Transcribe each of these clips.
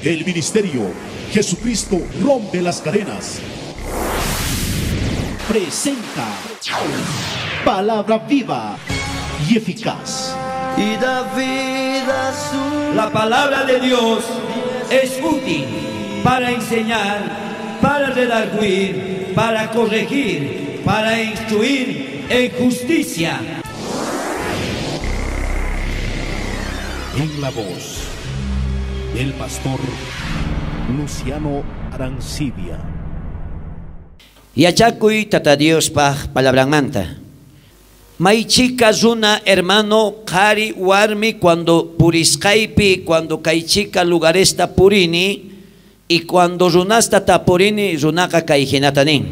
El ministerio Jesucristo rompe las cadenas. Presenta Palabra viva y eficaz. Y da vida su. La palabra de Dios es útil para enseñar, para redarguir, para corregir, para instruir en justicia. En la voz del pastor Luciano Arancibia. Yachakuy Tata Diospaj palabranmanta. Maychika runa hermano qhari warmi cuando purisqaypi, cuando kaychika lugaresta purini y cuando runasta tapurini runaqa kayhinata nin.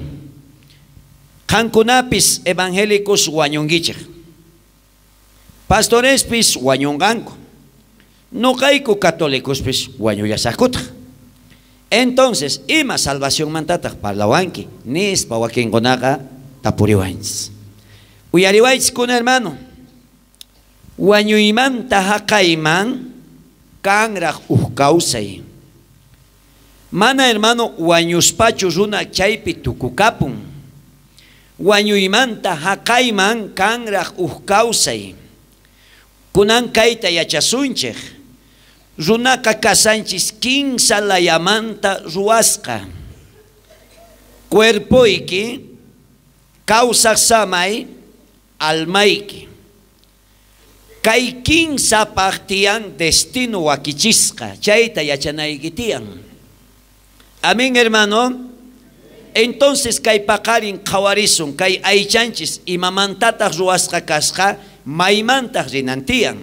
Qankunapis evangélicos wañunkichej. Pastorespis wañunqanku. Noqayku católicospis wañullasaqkutaq. Entonces, ima salvación mantataq parlawanki, nispa wakinkunaqa tapuriwanchis. Uyariwaychis kuna hermano. Wañuymanta haqayman kanraq uj kawsay. Mana hermano wañuspachu runa chaypi tukukapun. Wañuymanta haqayman kanraq uj kawsay. Kunan kayta yachasunchej. Runaqa kasanchis kinsa layamanta ruwasqa. Cuerpoyki, kawsaq samay, almayki. Kay kinsapaj tiyan destino wakichisqa, chayta yachanayki tiyan. Amén, hermano. Entonces kay paqarin qhawarisun, kay aychanchis imamantataq ruwasqa kasqa, maymantaq rinan tiyan.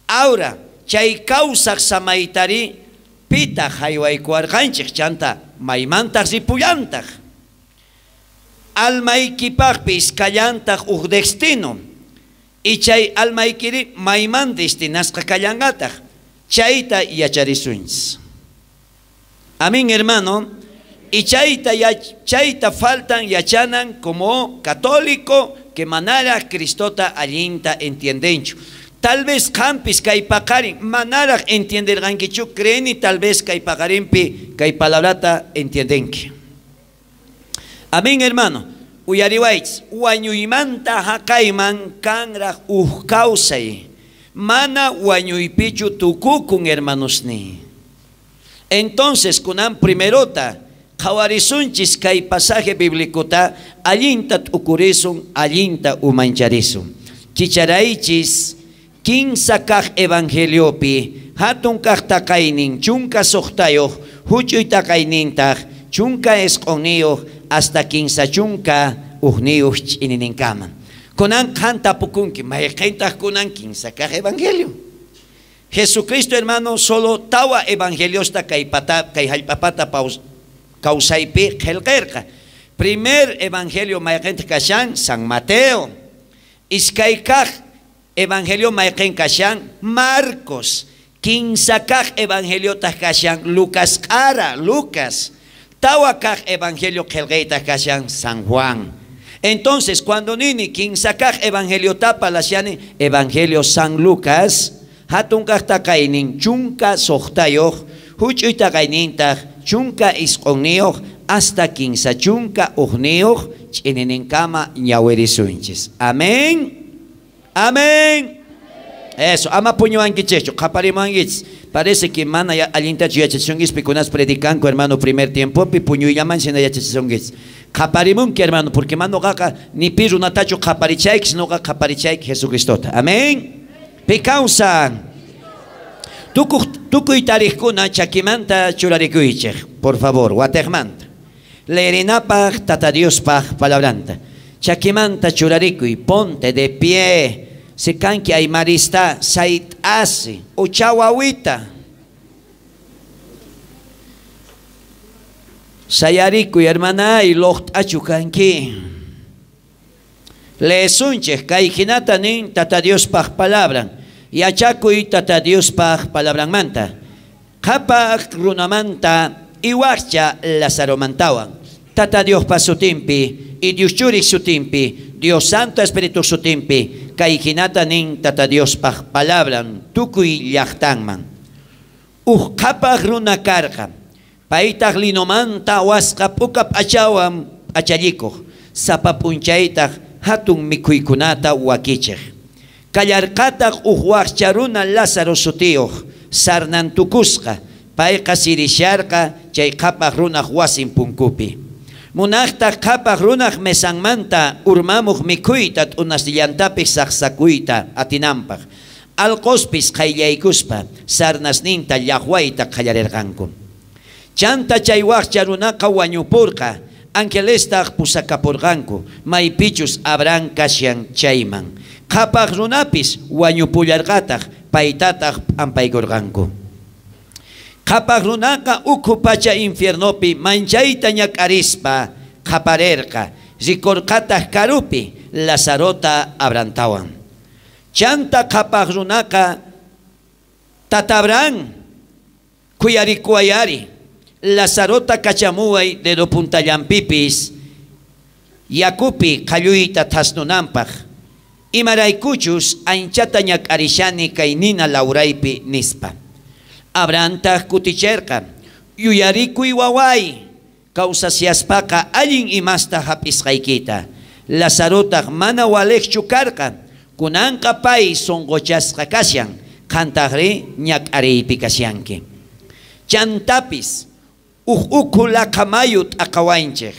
Ahora, chay kawsaq samaytari pitaq haywaykuwarqanchik chanta maymantaq ripullantaq. Almaykipaqpis kallantaq uj destino. Y chay almaykiri mayman destinasqa kallanqataq. Chayta yacharisunchis. Amén, hermano. Y chayta faltan yachanan como católico que manara Cristota allinta entiendenchu. Tal vez qampis kay paqarin manaraj entienderqankichu, creeni tal vez kay paqarinpi kay palabrata entiendenki. Amén, hermano. Uyariwaychis, wañuymanta haqayman kanraj uj kawsay. Mana wañuypichu tukukun, hermanosni. Entonces, kunan primerota qhawarisunchis kay pasaje biblicota allinta t'ukurisun, allinta umancharisun. Chicharaychis kinsa kaq evangeliopi, hatun kaq taqaynin 16, huch'uy taqaynintaq 19 hasta 31 ch'inininkama. Kunan qan tapukunki, mayqintaq kunan kinsa kaq evangelio. Jesucristo, hermano, solo tawa evangeliosta kay pata kay hallp'apata kawsaypi qillqarqa. Primer evangelio mayqintaq kashan San Mateo. Iskay kaq evangelio mayqin kashan Marcos. Kinsa kaq evangeliotaq kashan Lucas q'ara, Lucas. Tawa kaq evangelio qillqaytaq kashan San Juan. Entonces, cuando nini kinsa kaq evangelio tapa lasiani evangelio San Lucas, hatun kaq taqaynin 16, huch'uy taqaynintaq 19 hasta 31 ch'inininkama ñawirisunchis. Amén. Amén. Eso, ama puñuwankichikchu, qhaparimuwankichis. Parece que mana allintachu yachachisunkichis, pikunas predicanku, hermano, primer tiempopi puñuyllaman shina yachachisunkichis. Qhaparimunki, hermano, porque mano qaqa ni pi runatachu qhaparichayki, sinoqa qhaparichayki Jesucristota. Amén. Pi kawsan. Tukuy tariqkuna chakimanta churarikuychej, por favor, watejmanta. Leerinapaj Tata Diospaj palabranta. Chakimanta churarikuy, ponte de pie. Si kanki aymarista sayt'asi uchawawita. Sayarikuy, hermana, y loqt'achu kanki. Leesunchej kay hinata nin Tata Diospaj palabran. Yachakuy Tata Diospaj palabranmanta. Qhapaq runamanta iwaqcha Lazaromantawan. Tata Diospa sutinpi y Dios churik sutinpi, Dios Santo Espíritu sutinpi, kay hinata nin Tata Diospaj palabran tukuy llaqtanman. Uj qhapaj runa karqa. Paytaj linomanta awasqa puka p'achawan p'achallikoj. Sapa p'unchaytaj hatun mikhuykunata wakichej. Kallarqataj uj wajcha runa Lázaro sutiyoj, sarnantukusqa. Payqa sirisharqa chay qhapaj runaj wasin punkupi. Munajtaj qhapaj runaj mesanmanta urmamuj mikhuyta t'unasnillantapis saqsakuyta atinanpaj. Alqospis qayllaykuspa sarnasninta llaqwayta qallarerqanku. Chanta chay wajcha runaqa wañupurqa, angelestaj pusakapurqanku, maypichus Abraham kashan chayman. Qhapaj runapis wañupullarqataj, paytataj p'ampaykurqanku. Qhapaj runaqa ukhu pacha infiernopi manchayta ñak'arispa qhaparerqa, rikorqataj karupi Lazarota Abrahamtawan. Chanta qhapaj runaqa tata Abraham khuyarikuwayari, Lazarota kachamuway dedo puntallanpipis yakupi qhalluyta thasnunanpaj, imaraykuchus anchata ñak'arishani kay nina lawraypi nispa. Abrahamtaj kuticherqa, yuyarikuy waway, kawsasiyaspaqa allin imasta hap'isqaykita. Lazarotaj mana walejchu karqa, kunanqa pay sonqochasqa kashan, qantajri ñak'ariypi kashanki. Chantapis uj ukhu laqhamayu t'aqawanchej,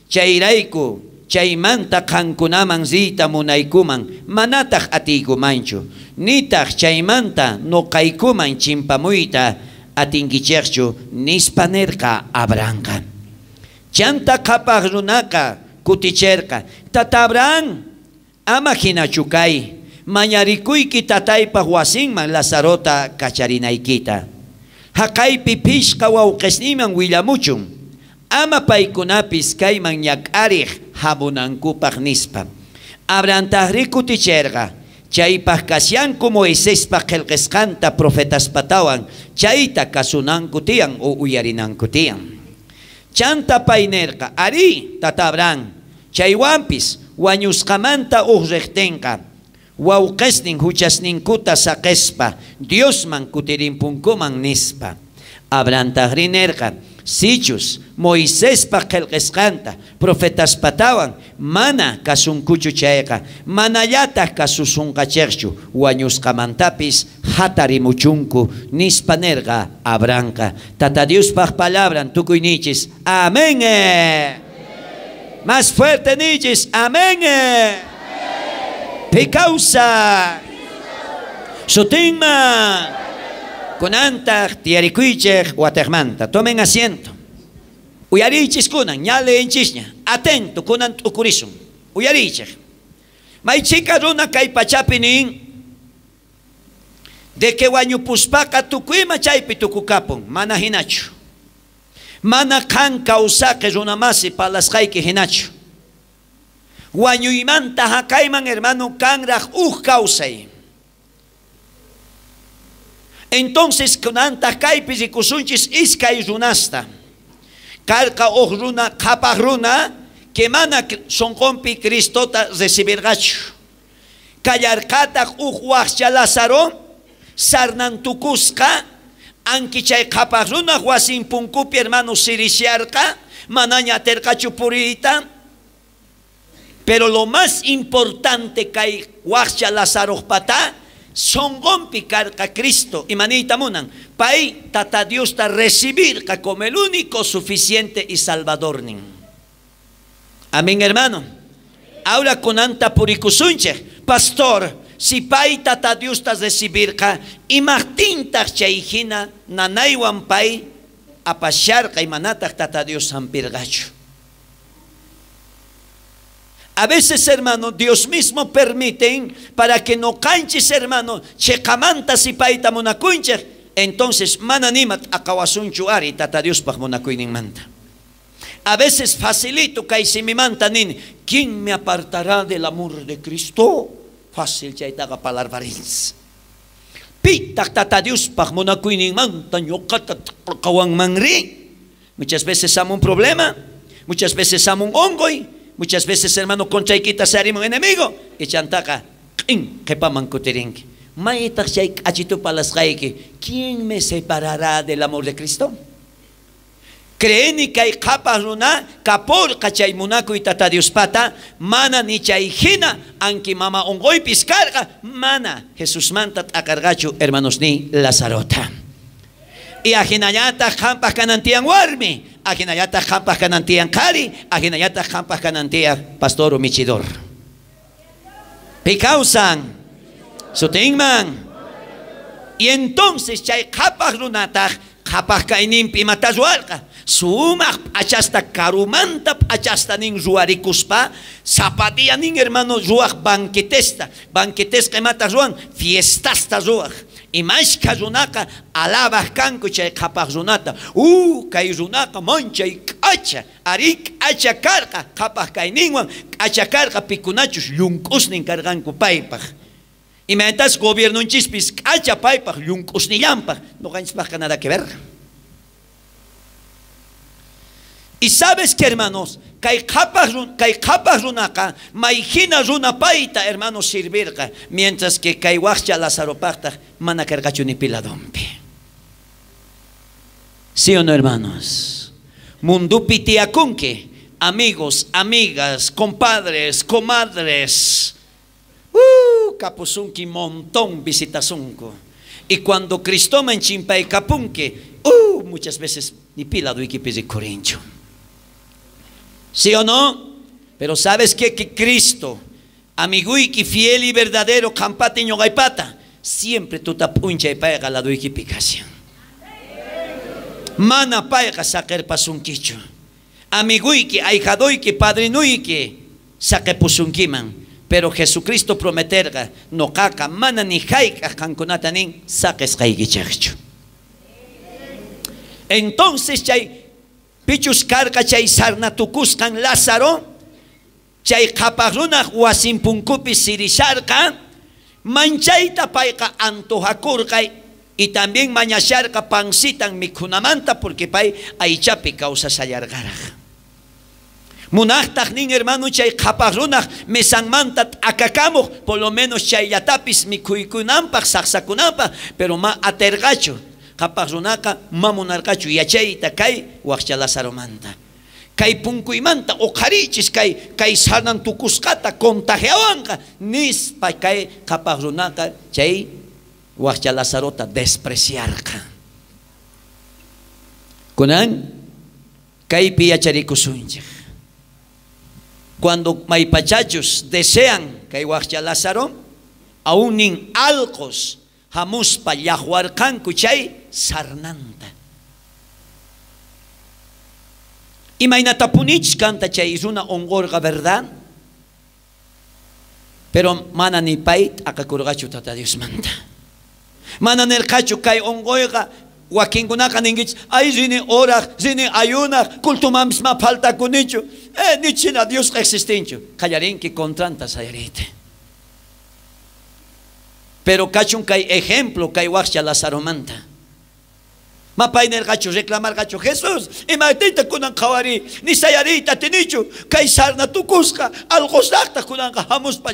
chayrayku chaymanta qankunaman riyta munaykuman, manataj atiykumanchu, nitaj chaymanta noqaykuman chimpamuyta atinkichejchu, nispa nerqa Abrahamqa. Chanta qhapaj runaqa kuticherqa, tata Abraham, ama hinachu kay, mañarikuyki tataypaj wasinman Lazarota kacharinaykita. Haqaypi phishqa wawqisniman willamuchun, ama paykunapis kayman ñak'arej hamunankupaj nispa. Abrahamtajri kuticherqa, chaypaj kashanku Moisespaj qhelqesqanta profetaspatawan, chayta kasunanku tiyan o uyarinanku tiyan. Chanta pay nerqa, arí, tata Abraham, chaywanpis wañusqamanta uj rejtenqa, wawqesnin huchasninkuta saqespa Diosman kutirimpunkuman nispa. Abrahamtajri nerqa, sichus Moisespaj qhelqesqanta profetaspatawan mana kasunkuchu chayqa, manallataj kasusunqachejchu, wañusqamantapis hatarimuchunku nispa nerqa Abrahamqa. Tata Diospaj palabran tukuy nichis, amén. Más fuerte nichis, amén. Picausa sutinma kunantaj tiyarikuychej watejmanta. Tomen asiento. Uyarichis kunan, ña leenchisña. Atento kunan t'ukurisun. Uyarichej. Maychika runa kay pachapi nin de que wañupuspaqa tukuyma chaypi tukukapun, mana hinachu. Mana qan kawsaqi runamasi palasqayki hinachu. Wañuymanta haqayman hermano kanraj uj kawsay. Entonces kunantaj kaypi rikusunchis iskay runasta. Karqa uj runa qhapaj runa que mana sonqonpi Cristota recibirqachu. Kallarqataj uj wajcha Lázaro sarnantukusqa, anki chay qhapaj runaj wasin punkupi hermano sirisharqa, manaña aterqachu puriyta. Pero lo más importante kay wajcha Lazarojpata, sonqonpi karqa Cristo, imaniyta munan, pay tata Diosta recibirqa como el único suficiente y salvadornin. Amén, hermano. Ahora kunanta purikusunchej, pastor, si pay tata Diosta recibirqa, imajtintaq chay hina nanaywan pay apasharqa imanataq tata Dios hampirqachu. A veces, hermano, Dios mismo permite para que no canches, hermano, cheqamanta si payta munakunchej, entonces mana nimat akawasunchu ari tata Diospaj munakuyninmanta. A veces facilito kay simimanta nin, ¿quién me apartará del amor de Cristo? Fácil chaytaqa palarvarins. Pitaq tata Diospaj munakuyninmanta ñuqata qawanmanri. Muchas veces amo un problema, muchas veces amo un ongoy, muchas veces, hermano, contraykita se harima un enemigo y chantaqa q'in qhipaman kutirinki. Maytaq chay k'achitu palasqayki, ¿quién me separará del amor de Cristo? Creeni kay qhapaq runa kapurqa chay munakuy Tata Diospata, mana ni chay hina anki mama unquypis karqa, mana Jesusmanta t'aqarqachu hermanosnin Lazarota. Y ajinallataq qampaq kanan tiyan warmi, ajinallataq qampaq kanan tiyan qhari, ajinallataq qampaq kanan tiyan pastor o michidor. Pi kawsan sutinman. Y entonces chay qhapaq runataq qhapaq kayninpi imata ruwarqa? Sumaq p'achasta karumanta p'achasta nin ruwarikuspa, sapa día nin hermano ruwaq banquetesta, banquetesqa imata ruwan? Fiestasta ruwaq. Imashka runaqa alabaq kanku chay qhapaq runata. Kay runaqa manchay k'acha, arí k'acha karqa qhapaq kayninwan, k'acha karqa pikunachus llunk'usnin karqanku paypaq. Imaynatachus gobiernonchispis k'acha paypaq llunk'usnillanpaq, noqanchispaqqa nada que ver. Y sabes que, hermanos, kay qhapaq runaqa mayhina runa payta, hermanos, sirvirqa, mientras que kay waqcha Lazaropaqtaq mana karqachu ni piladonpi. ¿Sí o no, hermanos? Mundupi tiyakunki, amigos, amigas, compadres, comadres, kapusunki montón visitasunku. Y cuando Cristoman chimpay kapunki, muchas veces ni piladuykipi rikurinchu. ¿Sí o no? Pero ¿sabes qué? Que Cristo, amiguyki fiel y verdadero, kampati ñoqaypata, siempre tuta p'unchay payqa laduykipi kashan. Mana payqa saqerpasunkichu. Amiguyki, ahijaduyki, padrinuyki saqepusunkiman. Pero Jesucristo prometerqa, noqaqa mana ni hayk'aq qankunata nin saqesqaykichaqchu. Entonces chay pichus karqa chay sarnatukusqan Lázaro, chay qhapaq runaq wasin punkupi sirisharqa, manchayta payqa antojakurqa y también mañasharqa pansitan mikhunamanta porque pay aychapi kawsashallarqaraq. Munaqtaq nin hermano chay qhapaq runaq mesanmanta t'akakamuq, por lo menos chayllatapis mikhuykunanpaq saqsakunanpaq, pero ma aterqachu. Qhapaq runaqa ma munarqachu yachayta kay waqcha Lazaromanta. Kay punkuymanta uqharichis kay sarnan tukusqata contagiawanqa nispa kay qhapaq runaqa chay waqcha Lazarota despreciarqa. Kunan kaypi yacharikusunchik. Cuando maypachachus desean kay waqcha Lázaro, aún nin alqos hamuspa llaqwarqanku chay sarnanta. Imaynatapunich kanta chay runa unqurqa, verdad? Pero mana ni pay t'aqakurqachu Tata Diosmanta. Mana nirqachu kay unquyqa wakinkunaqa ninkichis, ay rini oraq, rini ayunaq, cultumanpis ma faltakunichu, nichina Diosqa existinchu. Qallarinki kontranta sayariyta. Pero kachun kay ejemplo kay waqcha Lazaromanta. Mapay nerqachu reclamarqachu Jesús, imatayta kunan qhawari, ni sayariyta atinichu, kay sarna tukusqa, alqosaqta kunanqa hamuspa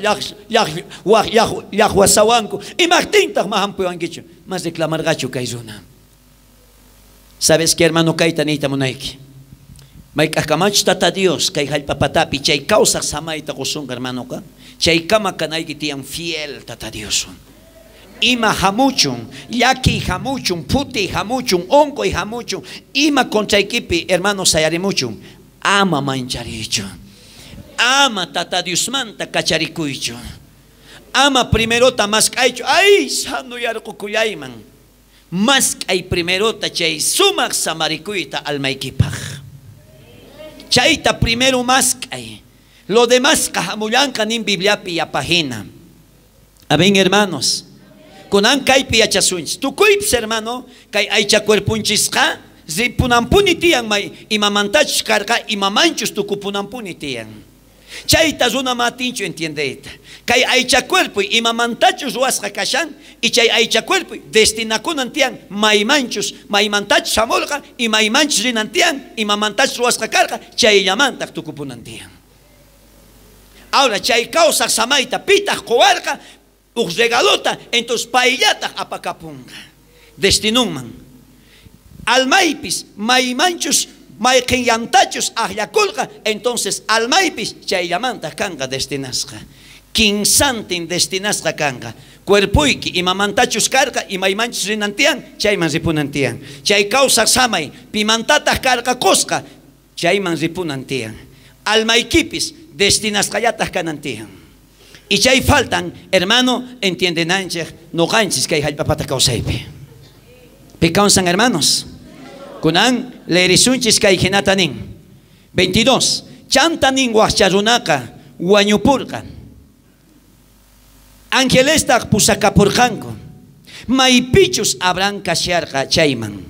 llaqwasawanku, imaqtintaq ma hampuwankichu, mas reclamarqachu kay runa. ¿Sabes qué, hermano? Kayta niyta munayki. Mayk'aqkamach Tata Dios kay hallp'apatapi chay kawsaq samayta qusunqa, hermanoqa, chay kama kanayki tiyan fiel Tata Dioswan. Ima hamuchun, llaki hamuchun, puti hamuchun, onqoy hamuchun, ima contraykipi, hermano, sayarimuchun, ama mancharichu, ama Tata Diosmanta kacharikuychu, ama primerota mask'aychu, ay sanuyarqukullayman, mask'ay primerota chay sumaq samarikuyta almaykipaq. Chayta primero mask'ay, lo demás hamullanqa nin Bibliapi yapajina. Amén, hermanos. Kunan kaypi yachasunchis. Tukuypis, hermano, kay aycha cuerpunchisqa ripunampuni tiyan may imamantachus karqa imamanchus tukupunampuni tiyan. Chayta runa matinchu entiendeyta. Kay aycha cuerpuy imamantachus ruwasqa kashan y chay aycha cuerpuy destinakunan tiyan maymanchus maymantachus hamurqa y maymanchus rinan tiyan imamantachus ruwasqa karqa chayllamantaq tukupunan tiyan. Ahora chay kawsaq samayta pitaq quwarqa Uj regalota, entonces payllataj apakapunqa destinunman. Almaypis maymanchus mayqillantachus ajllakulqa, entonces almaypis chayllamantaj kanqa destinasqa. Kinsantin destinasqa kanqa. Cuerpoyki imamantachus karqa, imaymanchus rinantian, chayman ripunantian. Chay kawsaq samay pimantataq karqa qusqa, chayman ripunantian. Almaykipis destinasqallataq kanantian. Y chay faltan, hermano, entiendenanchej noqanchis kay jallp'apata kawsaypi. Pi kawsan, hermanos? Kunan leerisunchis kay hinata nin. 22. Chanta nin wajcha runaqa wañupurqa. Angelestaq pusakapurqanku. Maypichus Abraham kasharqa chayman.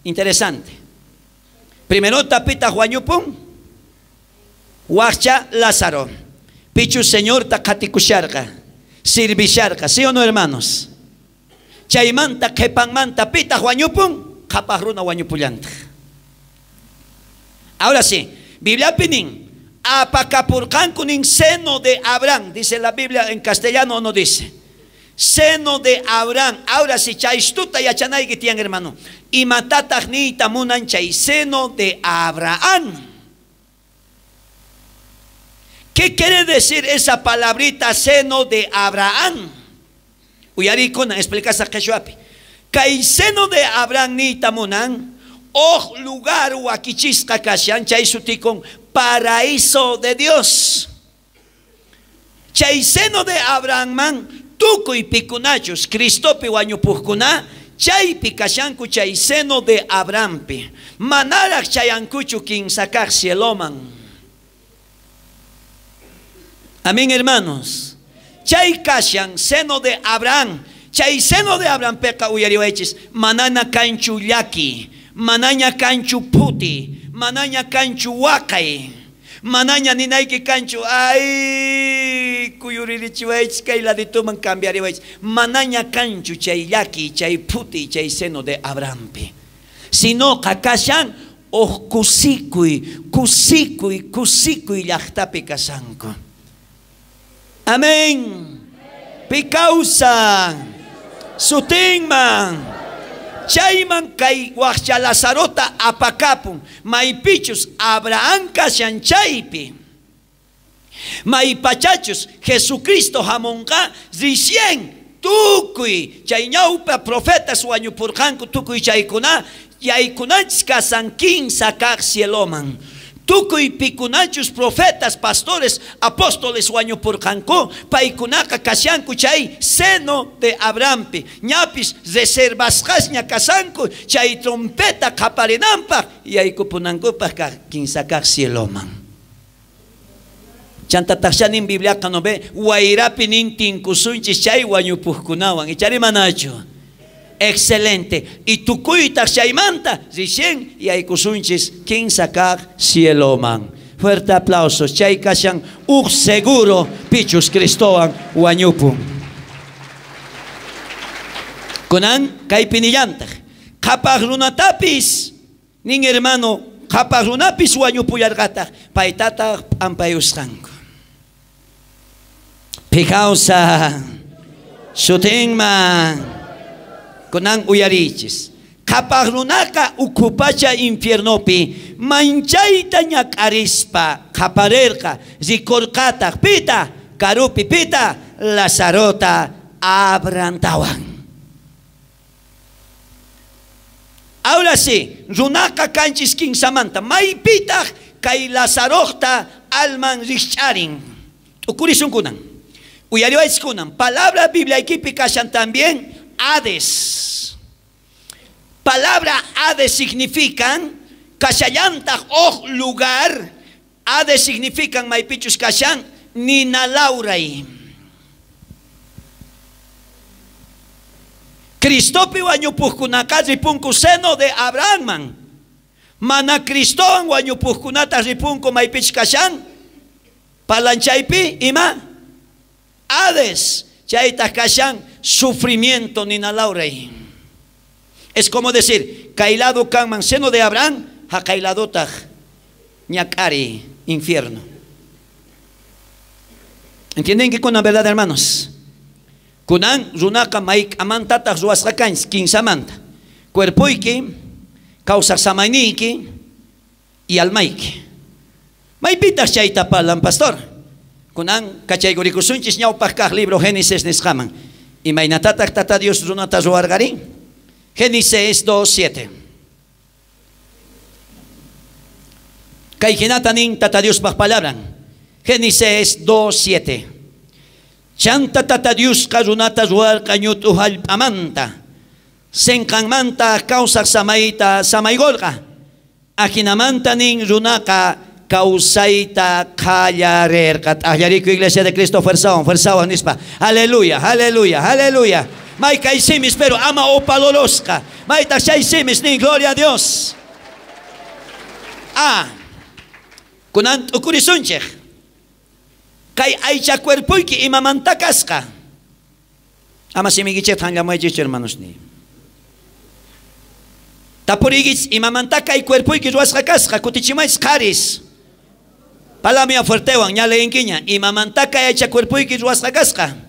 Interesante. Primero tapitaq wañupun wajcha Lázaro. Pichus Señorta qatikusharqa, sirvisharqa, ¿sí o no, hermanos? Chaymanta qhepanmanta pitaq wañupun, qhapaq runa wañupullantaq. Ahora sí, Bibliapi nin, apakapurqanku nin seno de Abraham, dice la Biblia en castellano o no dice. Seno de Abraham. Ahora sí, chaystuta yachanayki tiyan, hermano. Imatataq niyta munan chay seno de Abraham. ¿Qué quiere decir esa palabrita seno de Abraham? Uyarikuna, explicasa quechuapi. Kay seno de Abraham niyta munan, oj lugar wakichisqa kashan chay sutikon paraíso de Dios. Chay seno de Abraham man tukuy pikunachus Cristopi wañupujkuna chaypi kashanku chay seno de Abrahampi. Manaraj chayankuchu kinsakaj cieloman. Amén, hermanos. Chay kashan seno de Abraham. Chay seno de Abraham peca uyariwechis. Manana kanchu llaki. Manaña kanchu puti. Manaña kanchu wakay. Manaña ninayki kanchu. Ay, kuyuririchiwechis kay ladituman cambiariwechis. Manaña kanchu chay llaki, chay puti, chay seno de Abrahampi. Sino kashan oh kusikuy, kusikuy, kusikuy llaqtapi kashanku. Amén. Pikausa. Sutinman. Chayman kay wajcha Lazarota apakapun. Maypichus Abraham kashan chaypi. Maypachachus Jesucristo hamonqa ricien tukuy chay ñawpa profetas wañupurqanku tukuy chaykuna yaykunanchis kasan kinsa kaq cieloman. Tukuy pikunachus profetas, pastores, apóstoles wañupurqanku, paykunaqa kashanku chay seno de Abrahampi. Ñapis reservasqasña kasanku chay trompeta qaparinanpaq yaykupunankupaq kinsakaq cieloman. Chantataqshanin Bibliaqa no ve wayrapi nin tinkusunchis chay wañupuqkunawan icharimanachu. Excelente. Y tukuytaq chaymanta ricien yaykusunchis kinsakaq cieloman. Fuerte aplausos. Chay kashan uj seguro pichus Cristowan wañupun. Kunan kaypi nillantaq qhapaq runatapis nin hermano qhapaq runapis wañupullarqataq paytataq p'ampayusqanku. Pikawsa sutinman. Kunan uyarichis. Qhapaq runaqa ukhupacha infiernopi manchayta ñak'arispa qhaparerqa rikurqataq pita karupi pita Lazarota Abrahamtawan. Ahora sí, runaqa kanchis kinsamanta maypitaq kay Lazarojta alman rikch'arin. T'ukurisun kunan. Uyariwaychis kunan. Palabra bibliaykipi kashan también Hades. Palabra Hades significan kashallantaq oj lugar. Hades significan maypichus kashan ninalauray. Cristopi wañupujkunaka ripunku seno de Abrahamman. Mana Cristowan wañupujkunata ripunku maypich kashan palanchaypi ima Hades. Chayta kashan sufrimiento ninalauray. Es como decir, kailado kanman seno de Abraham, hakailadotaq ñak'ari infierno. ¿Entienden que con la verdad, hermanos? Kunan runaqa mayk'amantataq ruwasqa kanchis kinsamanta. Cuerpoyki, kawsaq samayniyki y almayki. Maypitaq chayta parlan, pastor? Kunan kachaykurikusunchis ñawpaq kaq libro Génesis nisqaman. Imaynatataq Tata Dios runata ruwarqarin? Génesis 2:7. Kay hinata nin Tata Diospaq palabran. Génesis 2:7. Chanta Tata Diosqa runata ruwarqa ñut'u hallp'amanta. Senqanmanta kawsaq samayta samaygolqa. Ajinamanta nin runaqa kawsayta qallarerqa. T'aqllariku Iglesia de Cristo fuerzawan, fuerzawan nispa. Aleluya, aleluya, aleluya. May kay simis pero ama opalolosqa. Maytaq chay simis nin gloria a Dios. Ah, kunan t'ukurisunchej. Kay aycha cuerpoyki imamanta kasqa. Ama simiykichej thanllamaychikchu hermanos ni. Tapuriykichis imamanta kay cuerpoyki ruwasqa kasqa, kutichimaychis qharis. Palamia fuertewan ña leenkiña, imamanta kay aycha cuerpoyki ruwasqa kasqa.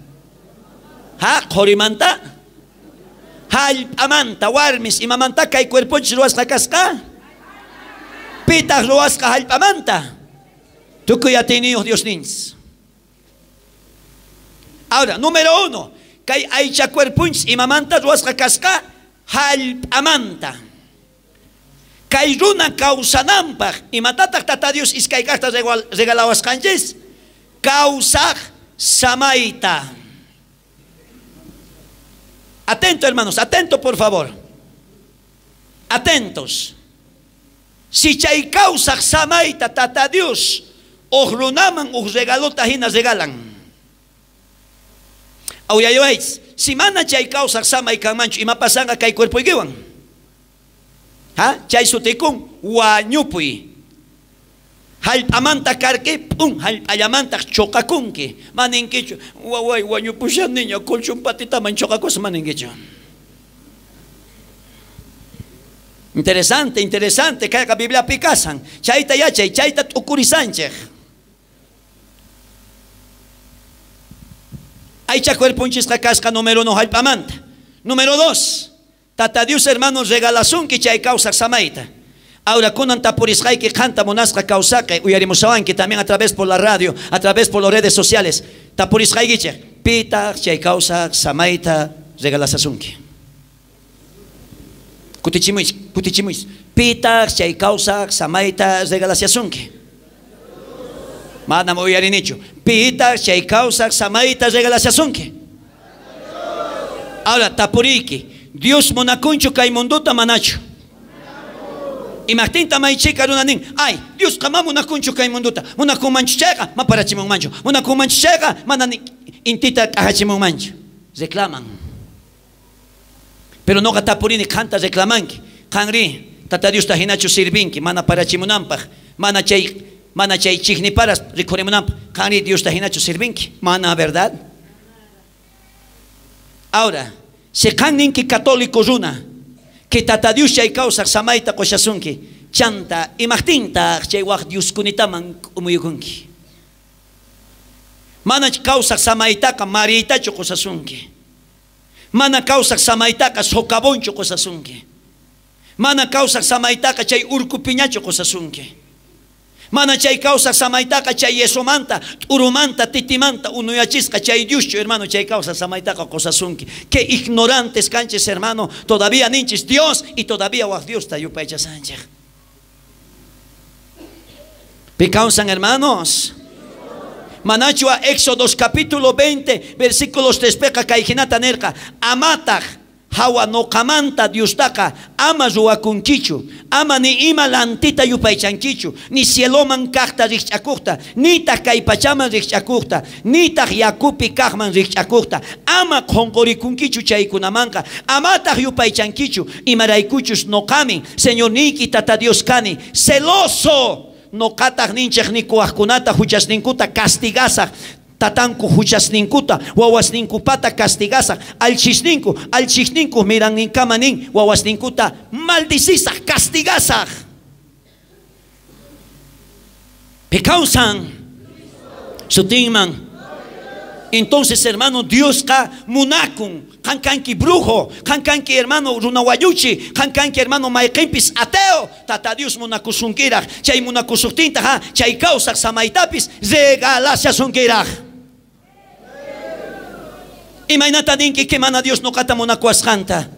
Ha, qhurimanta? Hallp'amanta, warmis, imamanta kay cuerponchis ruwasqa kasqa? Pitaq ruwasqa hallp'amanta? Tukuy atiyniyuq Diosninchis. Ahora, número 1, kay aycha cuerponchis imamanta ruwasqa kasqa? Hallp'amanta. Kay runa kawsananpaq, imatataq Tata Dios iskay kaqta regalawasqanchis? Kawsaq samayta. Atento, hermanos, atento, por favor. Atentos. Si chay kawsaq samayta Tata Dios uj runaman uj regalota hina regalan. Auyayuaychis, si mana chay kawsaq samay kanmanchu, ima pasanqa kay cuerpoykiwan? Ha? Chay sutikun wañupuy. Hallp'amanta karki, p'un, hallp'allamantaq choqakunki. Maninkichu, waway wañupushaniña, colchón patitaman choqakus maninkichu. Interesante, interesante, kayqa Bibliapi kasan. Chayta yachay, chayta t'ukurisanchej. Aycha cuerponchisqa kasqa número 1 hallp'amanta. Número 2, Tata Dios hermanos regalasunki chay kawsaq samayta. Ahora kunan tapurisqayki qanta munasqa kawsaqe uyarimusawanki también a través por la radio, a través por las redes sociales. Tapurisqaykichej, pitaq chay kawsaq samayta regalasasunki. Kutichimuis, kutichimuis. Pitaq chay kawsaq samayta regalasiasunki. Manam uyarinichu. Pitaq chay kawsaq samayta regalasiasunki. Ahora tapuriyki, Dios munakunchu kay munduta manachu. Imaqtinta maychika runa nin, ay, Diosqa ma munakunchu kay munduta. Munakunmanchu chayqa, ma parachimunmanchu. Munakunmanchu chayqa, mana intita k'ajachimunmanchu. Reclaman. Pero noqa tapurini qanta reclamanki. Qanri, Tata Diosta hinachu sirvinki, mana parachimunanpaq, mana chay chikniparas rikhurimunanpaq. Qanri Diosta hinachu sirvinki, mana, ¿verdad? Ahora, si qan ninki católico runa, que Tata Dios chay kawsaq samayta qushasunki, chanta imaqtintaq chay waq Dioskunitaman k'umuyukunki. Mana kawsaq samaytaqa mariytachu qushasunki. Mana kawsaq samaytaqa socavonchu qusasunki. Mana kawsaq samaytaqa chay urkupiñachu qusasunki. Mana chay kawsaq samaytaqa chay yesomanta, t'urumanta, titimanta unuyachisqa chay Dioschu, hermano, chay kawsaq samaytaqa qusasunki. Qué ignorantes kanchis, hermano, todavía ninchis Dios y todavía waq Diosta yupaychasanchej. Pi kawsan, hermanos. Manachua Éxodo capítulo 20, versículos 3 peqa kay hinata nerqa, amataq hawa noqamanta Diostaqa ama ruwakunkichu, ama ni ima lantita yupaychankichu, ni cieloman kaqta rikch'akuqta, nitaq kay pachaman rikch'akuqta, nitaq yakupi kaqman rikch'akuqta, ama qhonqorikunkichu chaykunamanqa, amataq yupaychankichu, imaraykuchus noqamin, Señorniyki Tata Dios kani, celoso noqataq ninchej nikuwaqkunata huchasninkuta castigasaq, tatanku huchasninkuta wawasninkupata castigasaq, alchisninku, alchisninku miranninkama nin wawasninkuta maldicisaq, castigasaq. Pi kawsan sutinman. Entonces, hermano, Diosqa munakun. Qan kanki brujo, qan kanki hermano runawayuchi, qan kanki hermano mayqinpis ateo. Tata Dios munakusunkiraj, chay munakusuqtintaj, ha, chay kawsaq samaytapis regalashasunkiraj. Imaynata ninki que mana Dios noqata munakuwasqanta.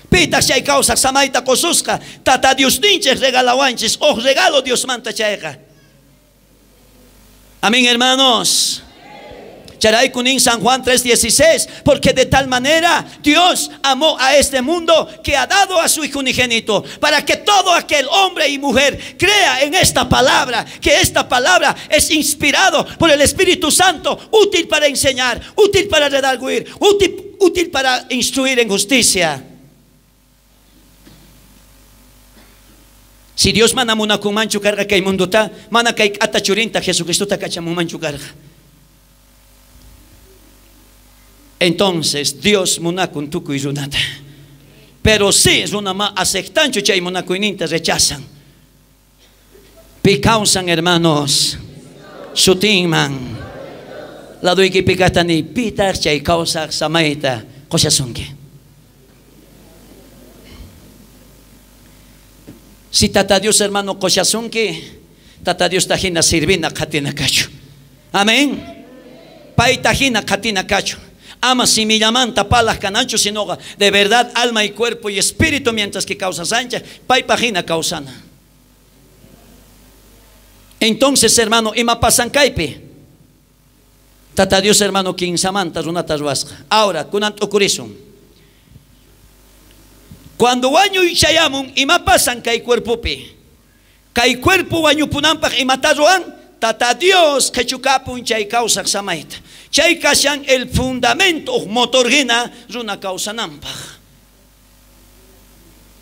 Pitaq chay kawsaq samayta qosusqa, Tata Dios ninchej regalawanchis, uj regalo Diosmanta chayqa. Amén, hermanos. Charay kunin San Juan 3:16, porque de tal manera Dios amó a este mundo que ha dado a su Hijo unigénito, para que todo aquel hombre y mujer crea en esta palabra, que esta palabra es inspirado por el Espíritu Santo, útil para enseñar, útil para redarguir, útil para instruir en justicia. Si Dios mana munakunmanchu karqa kay mundota, mana kay k'ata churinta Jesucristota kachamunmanchu karqa. Entonces Dios munakun tukuy runata. Pero si runa ma aceptanchu chay munakuyninta rechazan. Pi kawsan, hermanos, sutinman. Laduyki pikatani pitaq chay kawsaq samayta qushasunki. Si Tata Dios, hermano, qushasunki, Tata Dios tajina sirvina qatina kachu. Amén. Pay tajina qatina kachu. Ama simillamanta palas kananchu, sino de verdad alma y cuerpo y espíritu, mientras que causa sancha, pay pajina causana. Entonces, hermano, ima pasan kaypi. Tata Dios, hermano, kinsamanta runata ruwasqa. Ahora, kunan t'ukurisun. Cuando wañuy chayamun, ima pasan kay cuerpopi. Kay cuerpo wañupunanpaj imata ruwan, Tata Dios qhechukapun chay kawsaq samayta. Chay kashan el fundamento uj motor hina runa kawsananpaj.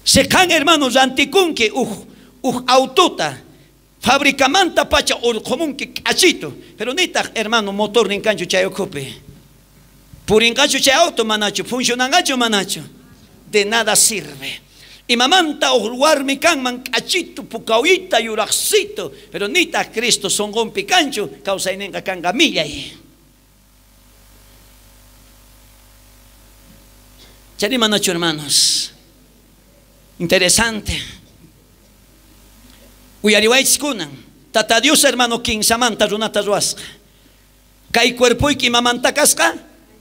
Seqan, hermano, rantikunki uj autota, fabricamanta pacha urqhumunki k'achito, pero nitaq, hermano, motor ninkanchu chay ukhupi. Purinqachu chay auto manachu, funcionanqachu manachu. De nada sirve. Imamanta uj warmi kanman k'achito, pukawita, yuraqsito, pero nitaq Cristo sonqonpi kanchu, kawsayninqa kanqa millay. Chari manachu, hermanos. Interesante. Uyariwaychis kunan. Tata Dios, hermano, kinsamanta runata ruwasqa. Kay cuerpoyki imamanta kasqa,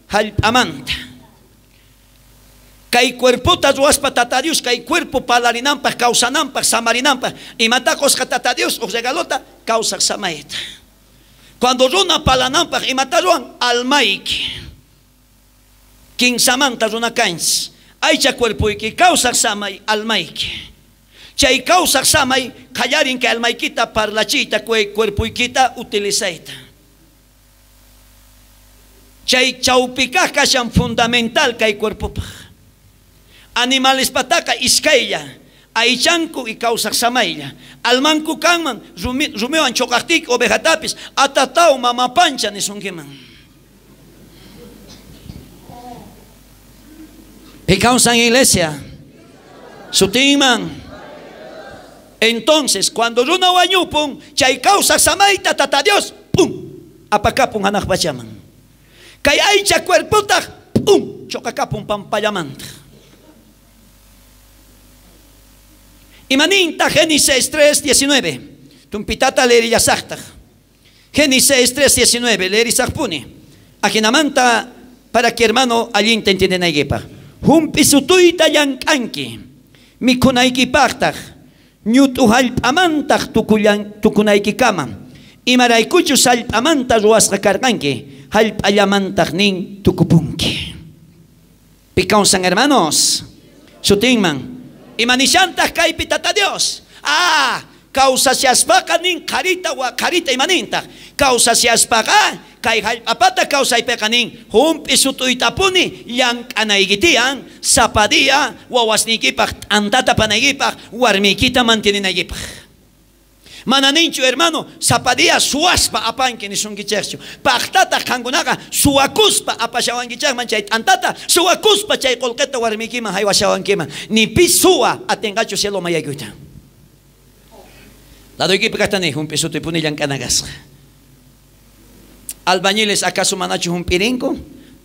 hallp'amanta. Kay cuerpota ruwaspa Tata Dios, kay cuerpo palarinanpaj, kawsananpaj, samarinanpaj. Imata qusqa Tata Dios, uj regalota, kawsaq samayta. Cuando runa palananpaj, imata ruwan, almayki. Kinsamanta runa kanchis. Aycha cuerpoyki, kawsaq samay, almayki. Chay kawsaq samay, qallarin kay almaykita parlachiyta, cuerpoykita utilizayta. Chay chawpikaj kashan fundamental kay cuerpopaj. Animales pataka iskaylla, aychanku y kawsaq samaylla. Almanku kanman, rumiwan choqaqtik ovejatapis, atatau mamapancha nisunkiman. Pi kawsan iglesia, sutinman. Entonces, cuando runa wañupun, chay kawsaq samayta Tata Dios, pum, apakapun hanaq pachaman. Kay aycha cuerpotaq, pum, choqakapun pampallamanta. Imaninta Génesis 3:19. Tumpitata leerillasaqtaq. Génesis 3:19, leerisaqpuni. Ajinamanta para que hermano allinta entiendenaykipaq. Humpi sutuyta llank'anki, mikhunaykipaqtaq, ñut'u hallp'amantaq tukunaykikama. Imaraykuchus hallp'amanta ruwasqa karqanki, hallp'allamantaq nin tukupunki. Pi kawsan, hermanos, sutinman. Imanishantaq kaypi Tata Dios. Ah, kawsashaspaqa nin qharita wa qharita imanintaq. Kawsashaspaqa kay hallp'apata kawsaypiqa nin hump'i sutuytapuni llank'anaykitiyan sapa día wawasniykipaq t'antata panaykipaq warmiykita manteninaykipaq. Mana ninchu, hermano, sapa día suwaspa apanki nisunkichejchu. Paqtataq qankunaqa suwakuspa apashawankichejman chay t'antata, suwakuspa chay qullqita warmiykiman haywashawankiman. Ni pi suwa atinqachu cielo mayaykuyta. Laduykipi kaqtani hump'i sutuypuni llank'ana kasqa. Albañiles acaso manachu jump'irinku?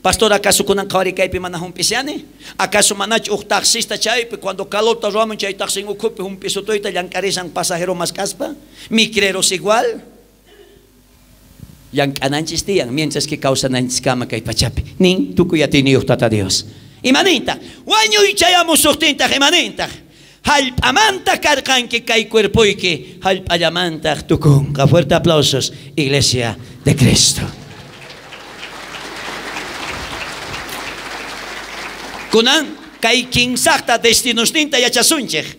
Pastor acaso kunan qhawarikaypi mana jump'ishani? Acaso manachu uj taxista chaypi cuando calorta ruwamun chay taxin ukhupi jump'isutuyta llank'arishan pasajero mask'aspa? Micreros igual. Llank'ananchis tiyan mientras que kawsananchiskama kay pachapi. Nin tukuy atiyniyuq Tata Dios. Imanintaq? Wañuy chayamusuqtintaq imanintaq? Jallp'amanta karqanki kay cuerpoyki, jallp'allamantaq tukunqa. Fuerte aplausos, Iglesia de Cristo. Kunan kay kinsaqta destinosninta yachasunchej.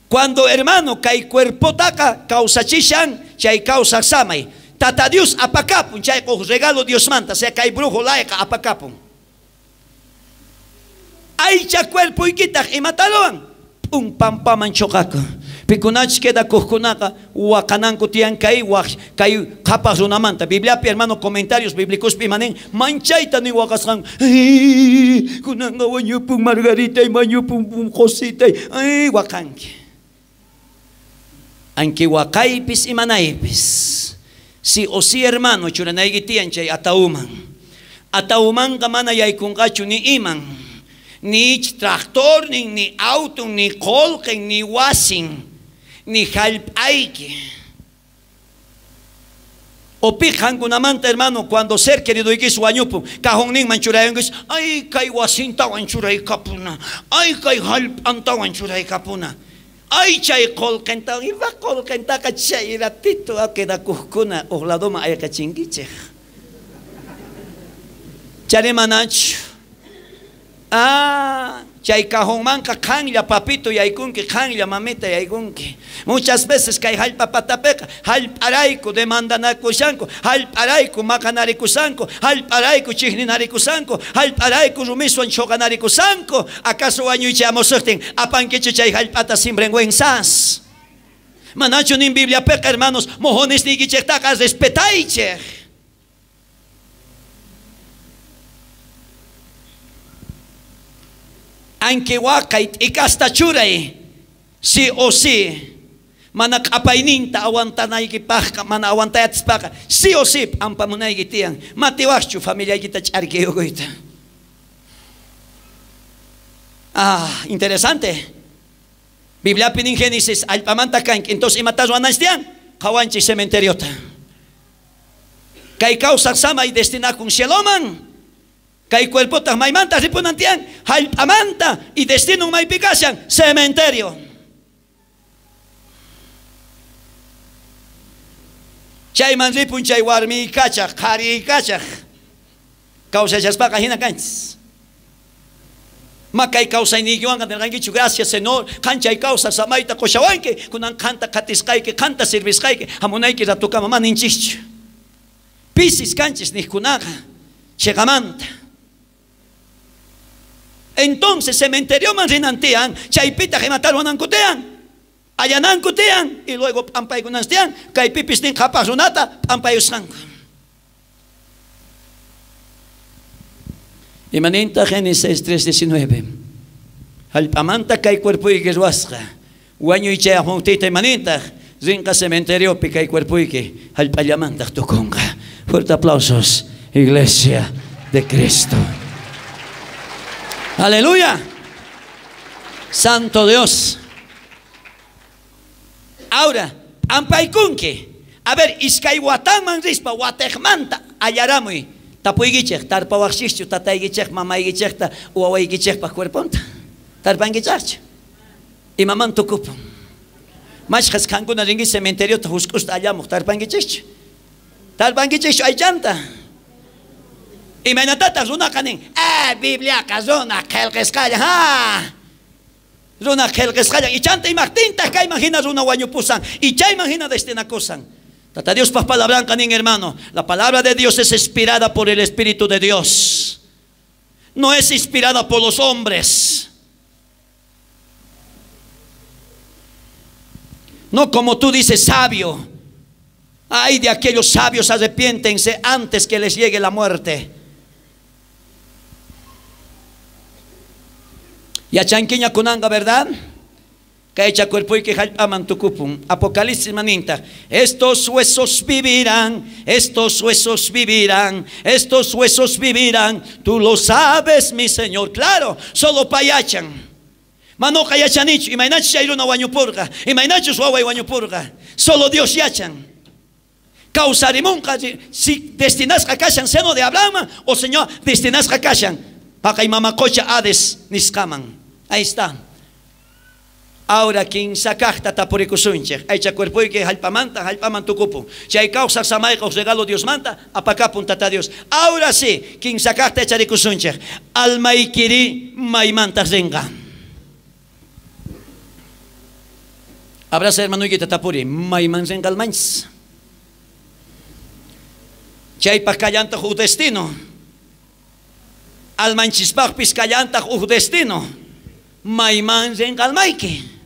Cuando hermano kay cuerpotaqa kawsachishan chay kawsaq samay. Tata Dios apakapun chay uj regalo Diosmanta, sea kay brujo layqa apakapun. Aycha cuerpoykitaq imataruwan? P'un pampaman choqaku. Pikunachus quedakuqkunaqa waqananku tiyan kay kay qhapaq runamanta. Bibliapi hermano comentarios bíblicospi imanin manchayta ni waqasqan. Kunanqa wañupun Margarita wañupun Josita. Ay waqanki. Anki waqaypis imanaypis. Si o si hermano churanayki tiyan chay atauman. Ataumanqa mana yaykunqachu ni iman. Ni tractor, ni auto, ni qolqen, ni wasin, ni jallp'ayki. O piqankunamanta hermano, cuando ser queridoykis wañupun, cajonninman churayankish, ay kay wasintawan churaykapuna, ay kay jallp'antawan churaykapuna, ay chay qolqentawan, iba qolqentaqa chay ratito quedakuqkuna uq ladoman ayqachinkichej. Charimanachu. Ah, chay cajonmanqa qanlla papito yaykunki, qanlla mamita yaykunki. Muchas veces kay jallp'a patapiqa jallp'arayku demandanakushanku, jallp'arayku maqanarikushanku, jallp'arayku chijninarikushanku, jallp'arayku rumiswan choqanarikushanku. Acaso wañuychamusuqtin apankichu chay jallp'ata sinvergüenzas? Manachu nin Bibliapiqa hermanos mojonesniykichejtaqa respetaychej. Anki waqay t'ikasta churay, sí o sí, mana q'apayninta aguantanaykipaqqa, mana aguantayatispaqa, sí o sí p'ampamunayki tiyan, matiwaqchu familiaykita ch'arkiyukuyta. Ah, interesante. Bibliapi nin Génesis, allpamanta kanki, entonces imatas ruwananchis tiyan? Qhawanchis cementeriota. Kay kawsaq samay destinakun cieloman. Kay cuerpotaq maymanta ripunan tiyan, jallp'amanta y destino maypi kashan, cementerio. Chayman ripun chay warmi kachaj, qhari kachaj. Kawsashaspaqa hina kanchis. Makay kawsayniykiwanqa nirqankichu, gracias Señor, qan chay kawsaq samayta qushawanki, kunan qanta qatisqayki, qanta servisqayki, hamunayki ratukama mana ninchischu. Pisis kanchis niqkunaqa, chiqamanta. Entonces cementerioman rinantian, chaypitaq imata ruwananku tiyan, allananku tiyan, y luego p'ampaykunan tiyan, kaypipis nin qhapaq runata p'ampayusqanku. Imaninta Génesis 3:19. Jallp'amanta kay cuerpoyki ruwasqa, wañuy chayaqmuntita imanintaq, rinqa cementeriopi kay cuerpoyki, jallp'allamantaq tukunqa. Fuerte aplausos, Iglesia de Cristo. Aleluya. Santo Dios. Ahora, ampaykunki. A ver, iskay watanman rispa, watejmanta allaramuy. Tapuykichej, tarpawaqchischu, tataykichej, mamaykichejta, wawaykichejpaj cuerponta. Tarpankichajchu. Imaman tukupun. Mashqas qankuna rinki cementeriota husk'usta allamuq, tarpankichejchu. Tarpankichejchu aychanta. Imaynatataq runaqa nin, Bibliaqa runa qhelqesqalla, ha. Runa qhelqesqalla, ichanta imaqtintaq kayman hina runa wañupusan, y chayman hina destinakusan. Tata Diospaj palabranqa nin, hermano, la palabra de Dios es inspirada por el Espíritu de Dios. No es inspirada por los hombres. No como tú dices, sabio. Ay de aquellos sabios, arrepiéntense antes que les llegue la muerte. Yachanquiña kunanga, ¿verdad? Kaycha cuerpoyki jallp'aman tukupun. Apocalipsis maninta. Estos huesos vivirán, estos huesos vivirán, estos huesos vivirán. Tú lo sabes, mi Señor. Claro, solo payachan. Manoqa yachanichu, imaynachus chay runa wañupurqa, imaynachus waway wañupurqa. Solo Dios yachan. Kawsarimunqa, si destinasqa kashan seno de Abraham o Señor destinasqa kashan paqay mama qocha Hades nisqaman. Ahí está. Ahora kinsa kajta tapurikusunchej. Aycha cuerpoyki jallp'amanta jallp'aman tukupun. Chay kawsaq samayqa regalo Diosmanta apakapun Tata Dios. Ahora sí, kinsa kajta echarikusunchej. Almaykiri maymanta rinqa. Abraza hermanoykita tapuri, mayman rinqa almanchis. Chaypaq kallantaq huk destino. Almanchispaqpis kallantaq huk destino. Mayman rinqa almayki.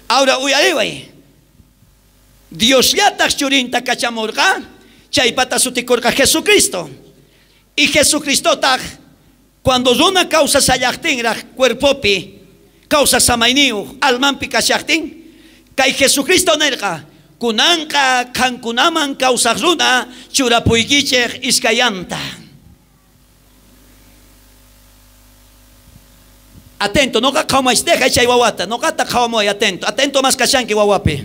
Ahora uyariway. Diosllataq churinta kachamurqa, chaypata sutikurqa Jesucristo. Y Jesucristotaq cuando runa kawsa sallaqtinraq cuerpopi, kawsa samayniyuq almanpi kashaqtin, kay Jesucristo nerqa, kunanqa qankunaman kawsaq runa churapuykichej iskayanta. Atento, noqa qhawmay, deja chay wawata, noqata qhawamuy, atento, atento más kashanki wawapi.